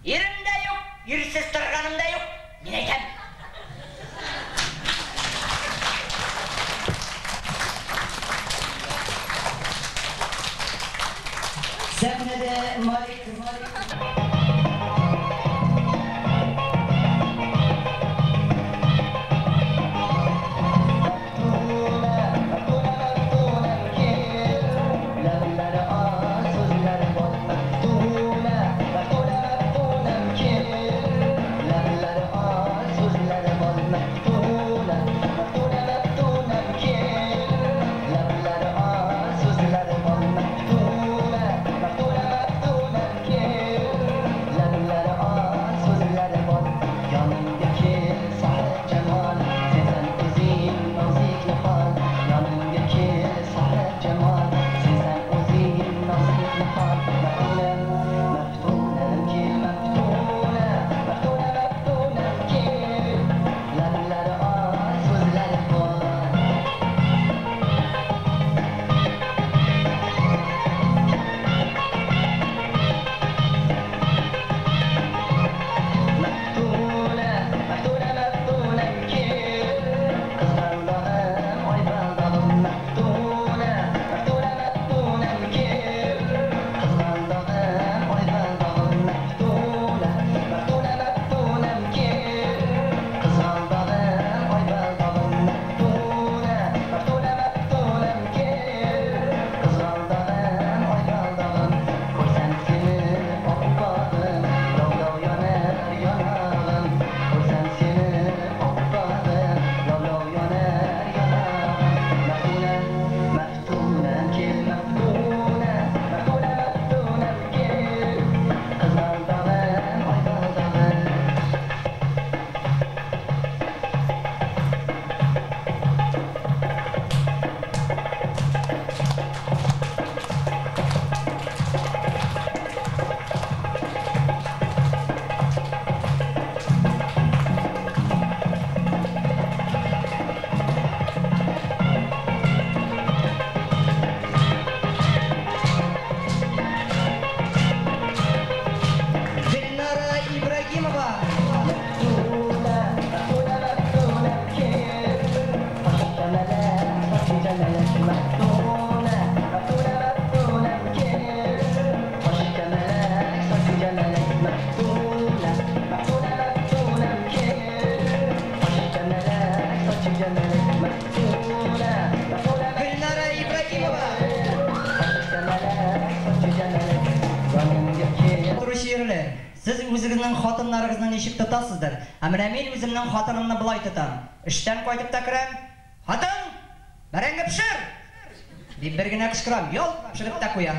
Ирем дә юк, ирсез торганым да юк. Мин әйтәм. Сәхнәдә Марик. Короче, ирләр, сез үзегезнең хатыннарыгызны ничек тотасыздыр? Ә менә мин үземнең хатынымны болай тотам. Эштән кайтып та керәм. Хатын, бәрәңге пешер! Дип бер генә кычкырам, ялт пешереп тә куя.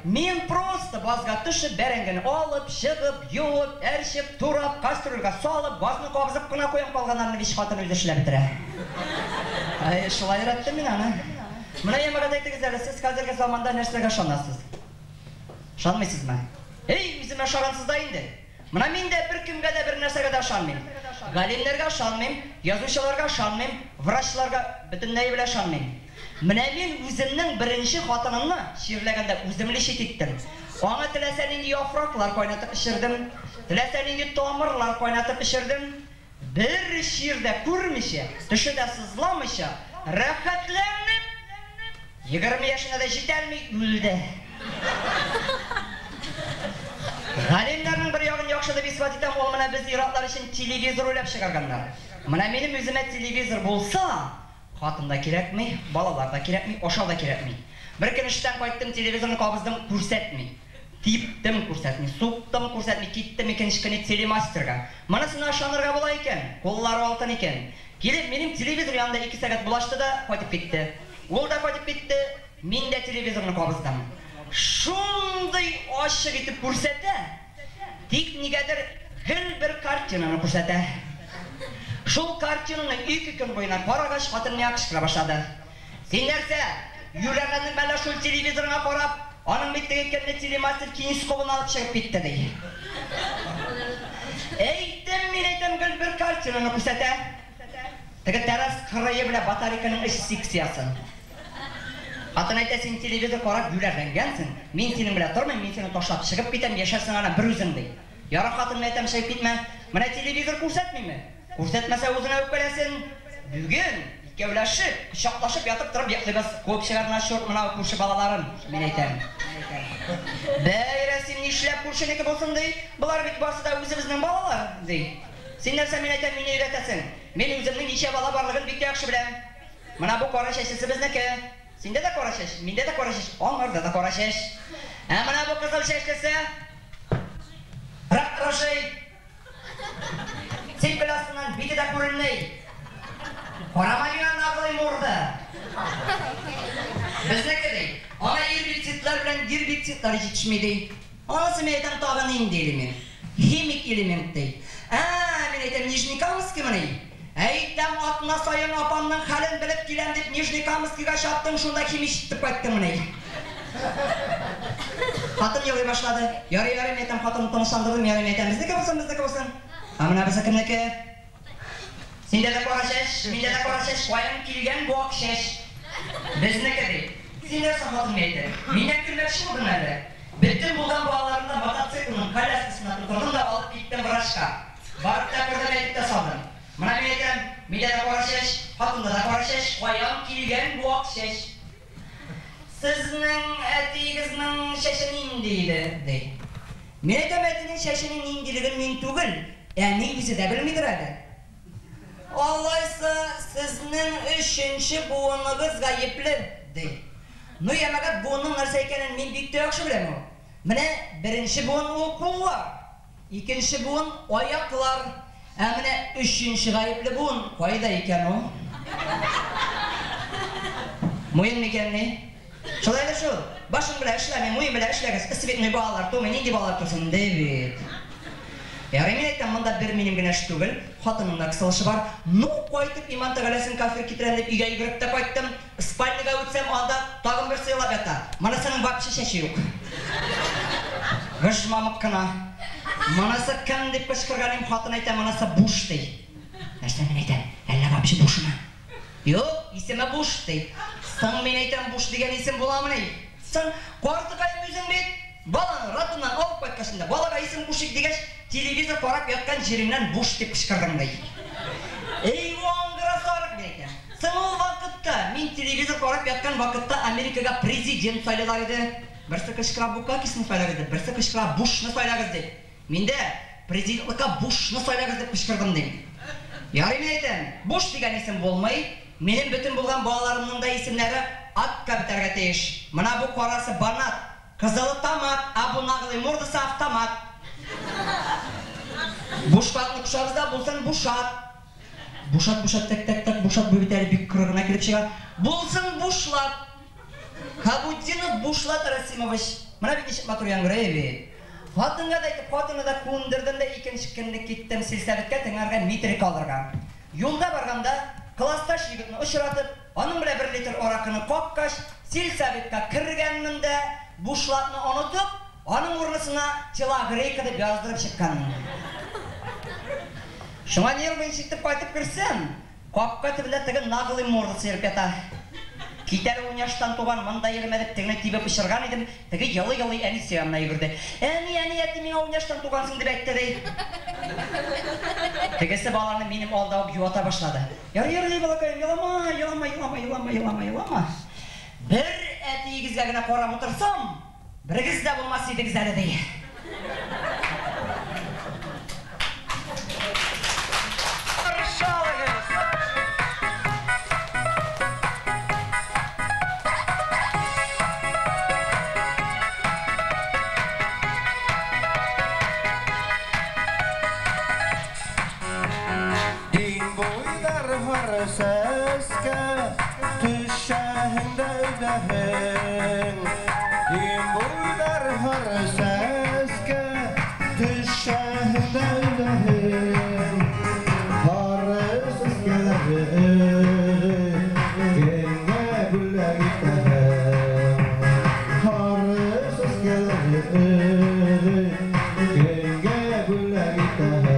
Мин просто базга төшеп, бәрәңгене алып, чыгып, юып, әрчеп, турап, кастрюльгә салып, газны кабызып кына куям, калганнарны биш хатын үзе эшләп бетерә. Әй, шулай өйрәттем мин аны. Менә җәмәгать, әйтегез әле, сез хәзерге заманда нәрсәгә ышанасыз? Ышанмыйсызмы? Эй, үземә ышагансыз да инде. Менә мин дә беркемгә дә бер нәрсәгә дә ышанмыйм. Галимнәргә ышанмыйм, язучыларга ышанмыйм, врачларга бөтенләй белән ышанмыйм. Менә мин үземнең беренче хатынымны чирләгәндә үзем лечить иттем. Аңа теләсә нинди яфраклар кайнатып эчердем, теләсә нинди тамырлар кайнатып эчердем. Бер чир дә күрмичә, теше дә сызламыйча, рәхәтләнеп, 20 яшенә дә җитәлми үлде. Галимнәрнең бер ягын яхшы дип исбат итәм, ул менә без ир-атлар өчен телевизор уйлап чыгарганнар. Менә минем үземә телевизор булса, хатын да кирәкми, балалар да кирәкми, ашау да кирәкми. Бер көн эштән кайттым, телевизорны кабыздым, күрсәтми. Типтем, күрсәтми, суктым, күрсәтми, киттем икенче көнне телемастерга. Монысына ышанырга була икән, куллары алтын икән. Килеп, минем телевизор янында 2 сәгать булашты да кайтып китте. Ул да кайтып китте, мин дә телевизорны кабыздым. Шундый ачык итеп күрсәтә, тик нигәдер гел бер картинаны күрсәтә. Шул картинаны 2 көн буена карагач, хатын миңа кычкыра башлады. Син нәрсә, юләрләндең мәллә шул телевизорыңа карап, аның бит теге көнне телемастер кинескобын алып чыгып китте, ди. Әйттем, мин әйтәм, гел бер картинаны күрсәтә. Теге тәрәз кырые белән батарейканың эч секциясын. Хатын әйтә, син телевизор карап юләрләнгәнсең, мин синең белән тормыйм, мин сине ташлап чыгып китәм, яшәрсең ана бер үзең, ди. Ярар, хатын, мин әйтәм, чыгып китмә. Менә телевизор күрсәтмиме? Күрсәтмәсә үзеңә үпкәләсен. Бүген икәүләшеп, кочаклашып ятып торып йоклыйбыз. Куып чыгарына чорт менә күрше балаларын, мин әйтәм. Бәй, Рәсим, нишләп күршенеке булсын, ди? Болар бит барысы да үзебезнең балалар, ди. Син нәрсә, мин әйтәм, мине өйрәтәсең? Мин үземнең ничә бала барлыгын бик тә яхшы беләм. Менә бу кара чәчлесе безнеке. Синдә дә кара чәч, миндә дә кара чәч, аңарда да кара чәч. Ә менә бу кызыл чәчлесе рак-рыжый. Син астыннан бите дә күренми. Карама миңа наглый морда. Безнеке, ди. Аңа гербицидлар белән гербицидлар җитешми, ди. Анысы, мин әйтәм, тагы нинди элемент? Химик элемент, ди. Ә, мин әйтәм, Нижнекамскиймыни? Әйтәм, атна саен апамның хәлен белеп киләм дип Нижнекамскийга чаптың, шунда химик итеп кайттыңмыни? Хатын елый башлады. Ярый, ярый, мин әйтәм, хатынны тынычландырдым, ярый, мин әйтәм, безнеке булсын, безнеке булсын. Ә менә безнеке кемнеке? Синдә дә кара чәч, миндә дә кара чәч, каян килгән бу ак чәч? Безнеке, ди. Син нәрсә, хатын, мин әйтәм? Миннән көлмәкче булдың әле. Бөтен булган балаларымны мотоциклның коляскасына тутырдым да алып киттем врачка. Барып та кердем, әйтеп тә салдым. Менә мин әйтәм, миндә дә кара чәч, хатында да кара чәч, каян килгән бу ак чәч? Сезнең әтиегезнең чәче нинди иде, ди. Мин әйтәм, әтинең чәченең ниндилеген мин түгел, әни үзе дә белмидер әле. Алайса, сезнең 3-нче буыныгыз гаепле, ди. Ну, җәмәгать, буынның нәрсә икәнен мин бик тә яхшы беләм ул. Менә беренче буын ул куллар, икенче буын аяклар, ә менә 3-нче гаепле буын кайда икән ул? Муен микән ни? Шулай да шул. Башың белән эшләми, муен белән эшләгез. Исбитми балалар тумый, нинди балалар тусын, ди бит. Ярый, мин әйтәм, монда бер минем генә эш түгел, хатынның да кысылышы бар. Ну, кайтып иман тәгаләсен кафир китерәм дип өйгә йөгереп тә кайттым. Спальныйга үтсәм, анда тагын бер сыйлап ята. Монысының вообще чәче юк. Гыж мамык кына. Монысы кем дип кычкырган идем, хатын әйтә, монысы Буш, ди. Нәрсә, мин әйтәм, әллә вообще Бушмы? Юк, исеме Буш, ди. Соң, мин әйтәм, Буш дигән исем буламыни? Соң, картыкаем үзең бит. Баланы роддомнан алып кайткач инде, балага исем кушыйк дигәч, телевизор карап яткан җиреңнән Буш дип кычкырдың, ди. Эй, аңгыра сарык, мин әйтәм. Соң ул вакытта, мин телевизор карап яткан вакытта Америкага президент сайлыйлар иде. Берсе кычкыра Букакисны сайлагыз дип, берсе кычкыра Бушны сайлагыз дип. Мин дә президентлыкка Бушны сайлагыз дип кычкырдым, дим. Ярый, мин әйтәм, Буш дигән исем булмый. Минем бөтен булган балаларымның да исемнәре атка бетәргә тиеш. Менә бу карасы Банат, кызылы Томат, а бу наглый мордасы автомат. Бушлатны кушабыз да, булсын бушат. Бушат, бушат, так, так, так, бушат, бу бит әле бик коры гына килеп чыга. Булсын бушлат. Хабутдинов Бушлат Расимович. Менә бит ничек матур яңгырый бит. Хатынга да әйтеп, хатынны да күндердем дә икенче көнне киттем сельсоветка тыңарга метрика алырга. Юлда барганда классташ егетне очратып, аның белән 1 литр аракыны капкач, сельсоветка кергәнмен дә, бушлатны онытып, аның урынысына телогрейка дип яздырып чыкканмын. Шуңа нервын итеп кайтып керсәм, капка төбендә теге наглый мордасы йөреп ята. Китәр 10 яшьтән туган, монда йөрмә дип тегене тибеп очырган идем, теге елый-елый әнисе янына йөгерде. Әни, әни, әти миңа 10 яшьтән тугансың дип әйтте ди. Тегесе баланы минем алда ук юата башлады. Ярый, ярый, балакаем, елама, елама, елама, елама, елама, елама. Бер әтиегезгә генә карап утырсам, берегез дә булмас идегез әле ди. Сәскә төшәһең дә өҙәһең. Дин буйҙар һары сәскә төшәһең дә өҙәһең. Һары сәскәләрҙе өҙөп, кемгә бүләк итәһең? Һары сәскәләрҙе өҙөп, кемгә бүләк итәһең?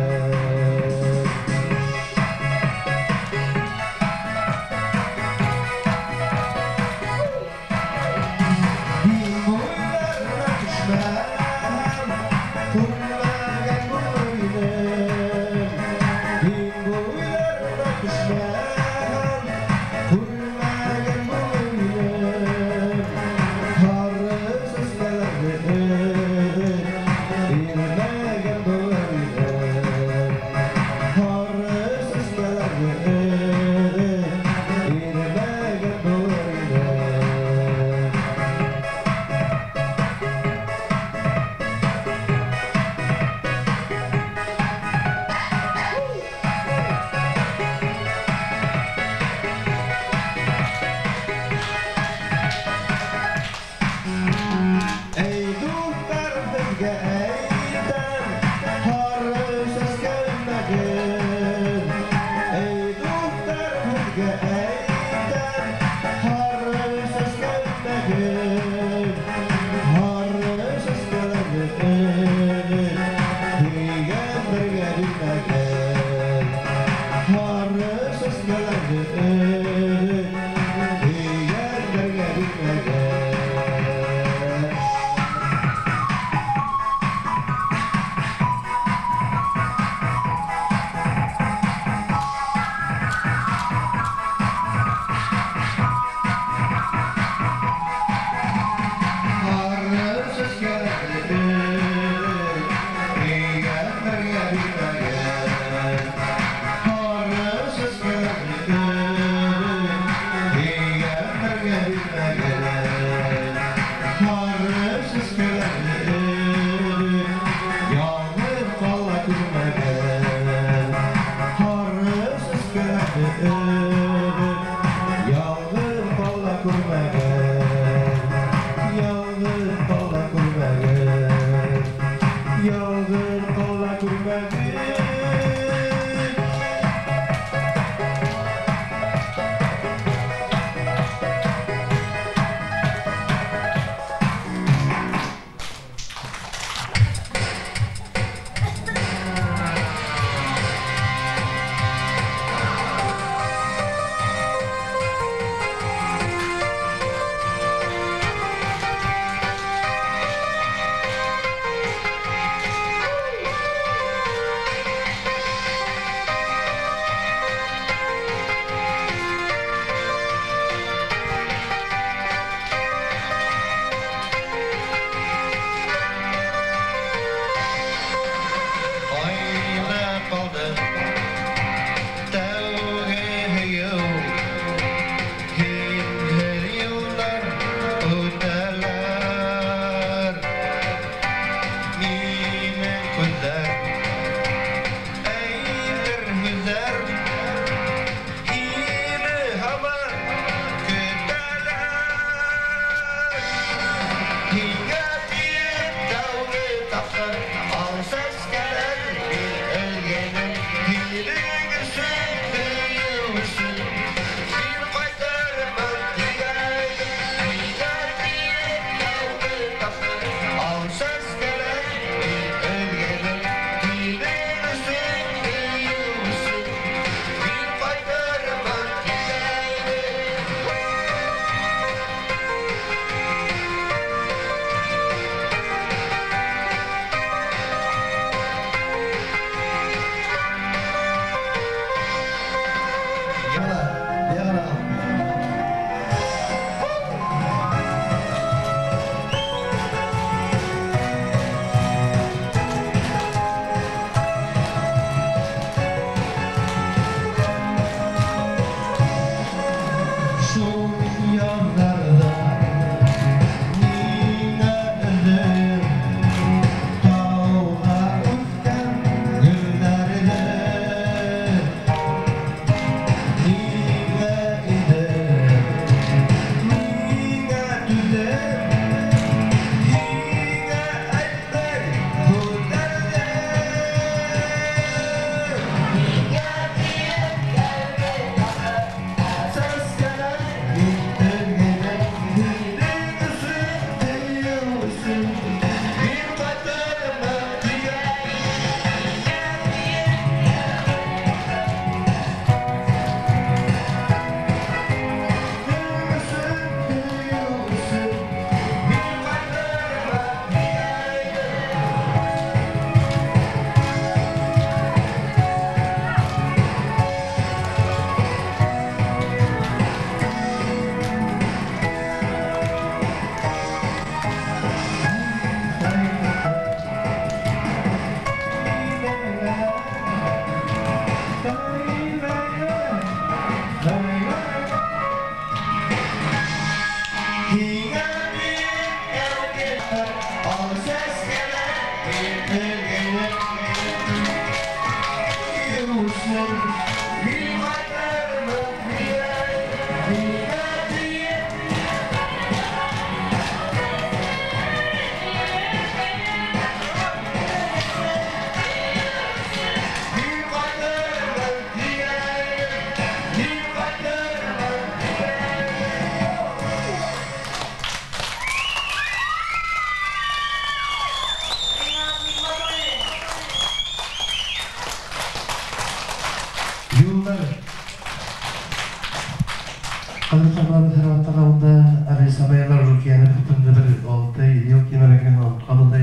Хәҙер һәр ваҡытта унда әле сабыйлар уже киянеп бөтөндө бер 6 йыл кимерәген онотҡан инде.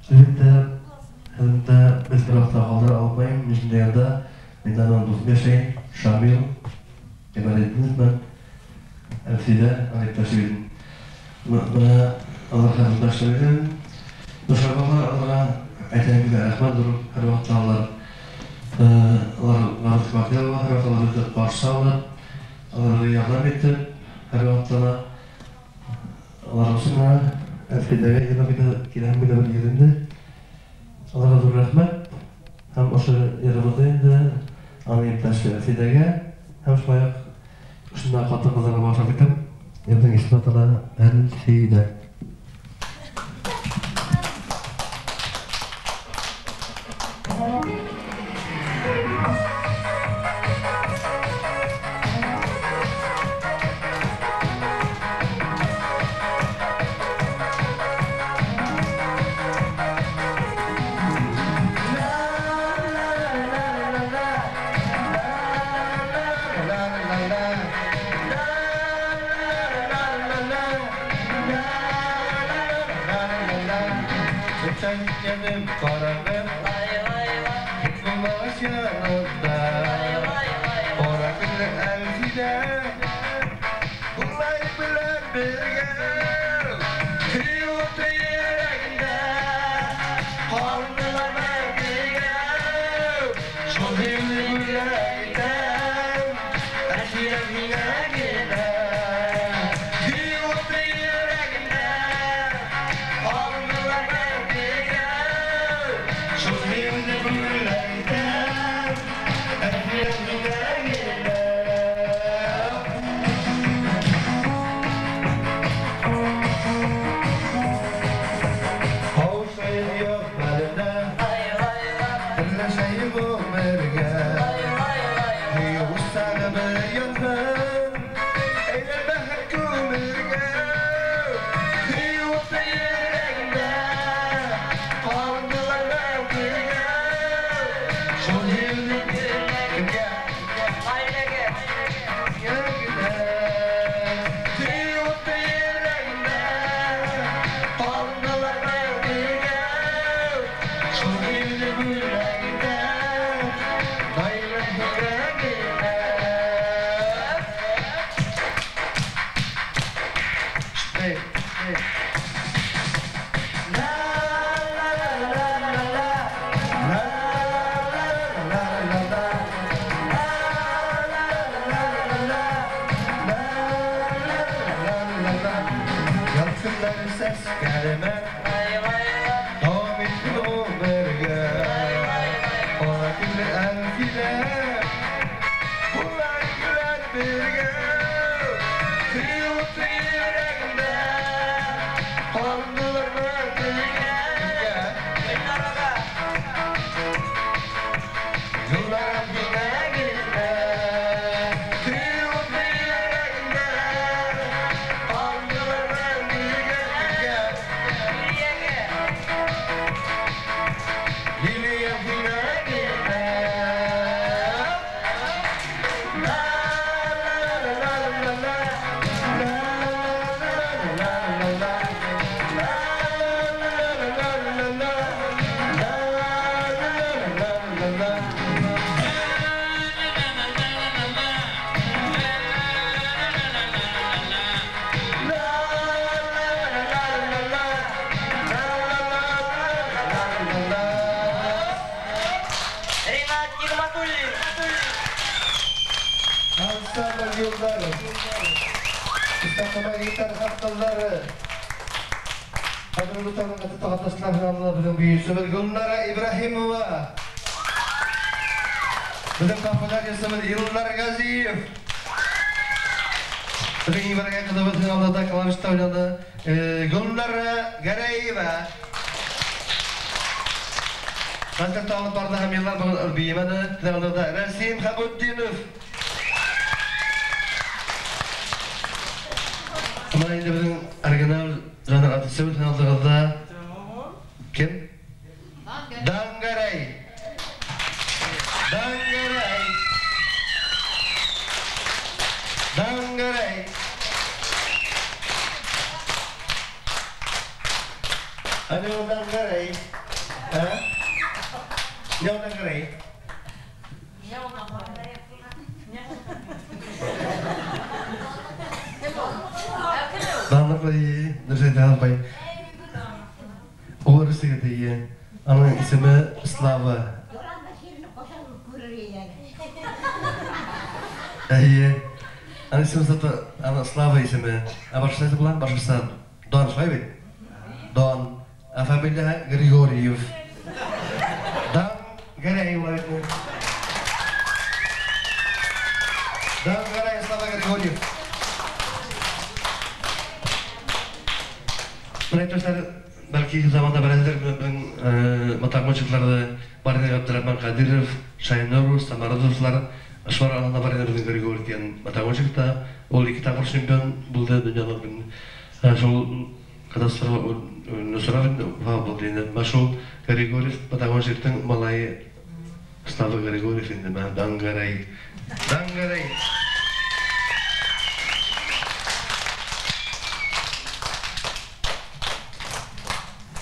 Әлбиттә, хәҙер беҙ бер ваҡытта ҡалдыра алмайым. Мин шундай мин аның дуҫым йәшәйем, Шамил Ямалетдинов менән Әлфиҙә аның иптәше бит. Бына аларға юлдаштар идем. Дуҫларыма аларға әйтәм килә, рәхмәт ҙур һәр ваҡытта алар алар һәр ваҡытта алар беҙҙе ҡаршы алып, аларға ярҙам итеп, һәр ваҡытта алар өсөн Әлфиҙәгә йыйылып киләм бер ерендә. Аларға ҙур рәхмәт. Һәм ошо йырыбыҙҙы инде аның иптәше Әлфиҙәгә һәм шулай уҡ ошонда ҡатын-ҡыҙҙарға бағышлап китәм. Йырҙың исеме атала Әлфиҙә. Гөлнара Ибраһимова, беҙҙең кафедрачыбыҙ Илнар Ғәзиев, беҙҙең Ибрагай ҡыҙыбыҙҙың алдында клавишта уйнаны Гөлнара Гәрәева. Концертты алып барҙы һәм йыллар бөгөн бейемәне. Беҙҙең алдында Рәсим Хәбутдинов. Бына инде беҙҙең оригинал жанр артисыбыҙ алдығыҙҙа кем? Дангарай. Дангарай. Дангарай. Менә Гәрәй. Данлыҡлы, дөрөҫ әйтә апай. Ул рус егете, ие. Аның исеме Слава. Әйе. Аның исеме заты, аны Слава исеме. Ә башҡортса әйтеп була? Башҡортса Дон шулай бит? Дон. Ә фамилияһы Григорьев. Дан Гәрәй була бит. Дан Гәрәй, Слава Григорьев. Менә иптәшләр, бәлки заманда беләһездер, беҙҙең мотогонщикларҙы бар ине Габдрахман Ҡадиров, Шайнуров, Самородовлар. Шулар араһында бар ине беҙҙең Григорий тигән мотогонщик та. Ул ике тапҡыр чемпион булды донъяның. Шул катастрофа осрап инде вафат булды инде. Менә шул Григорьев мотогонщиктың малайы Слава Григорьев инде, менә Дан Гәрәй. Дан Гәрәй.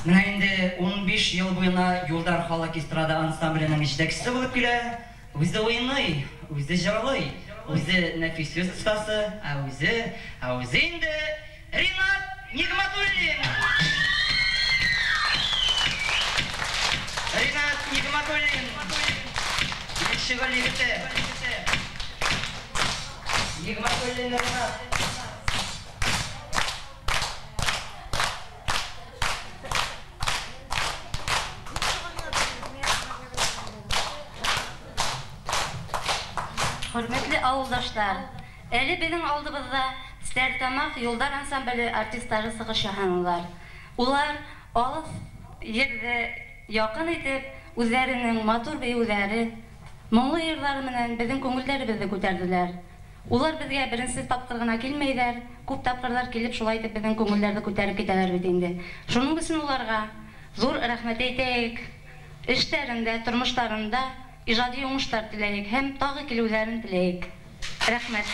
Менә инде 15 ел буена Юлдар халык эстрада ансамбленең җитәкчесе булып килә. Үзе уйный, үзе җырлый, үзе нәфис сүз остасы, ә үзе инде Ринат Нигматуллин. Ринат Нигматуллин. Шөгыль егете. Нигматуллин Ринат. Хөрмәтле ауылдаштар, әле беҙҙең алдыбыҙҙа Стәрлетамаҡ Юлдар ансамбле артисттары сығыш яһанылар. Улар алыҫ ерҙе яҡын итеп, үҙҙәренең матур бейеүҙәре, моңло йырҙары менән беҙҙең күңелдәребеҙҙе күтәрҙеләр. Улар беҙгә беренсе тапҡыр ғына килмәйҙәр, күп тапҡырҙар килеп шулай итеп беҙҙең күңелдәрҙе күтәреп китәләр бит инде. Шуның өсөн уларға ҙур рәхмәт әйтәйек. Эштәрендә, тормоштарында ижади уңыштар теләйек һәм тағы килеүҙәрен теләйек. Рәхмәт.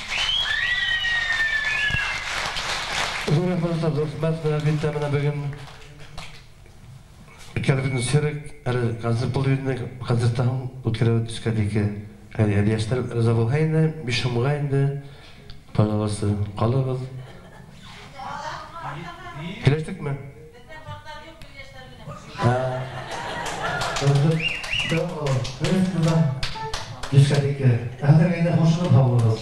Ҙур рәхмәт, ҙур рәхмәт. Менә әлбиттә, менә бөгөн үткәрҙек цирк, әле концерт булды бит инде, концерттан һуң үткәрәбеҙ дискотека. Әле йәштәр риза булһа инде, 5 һумға инде, пожалуйста, ҡалығыҙ. Килештекме? Дискотека. Хәҙер инде хушығыҙ, һау булығыҙ.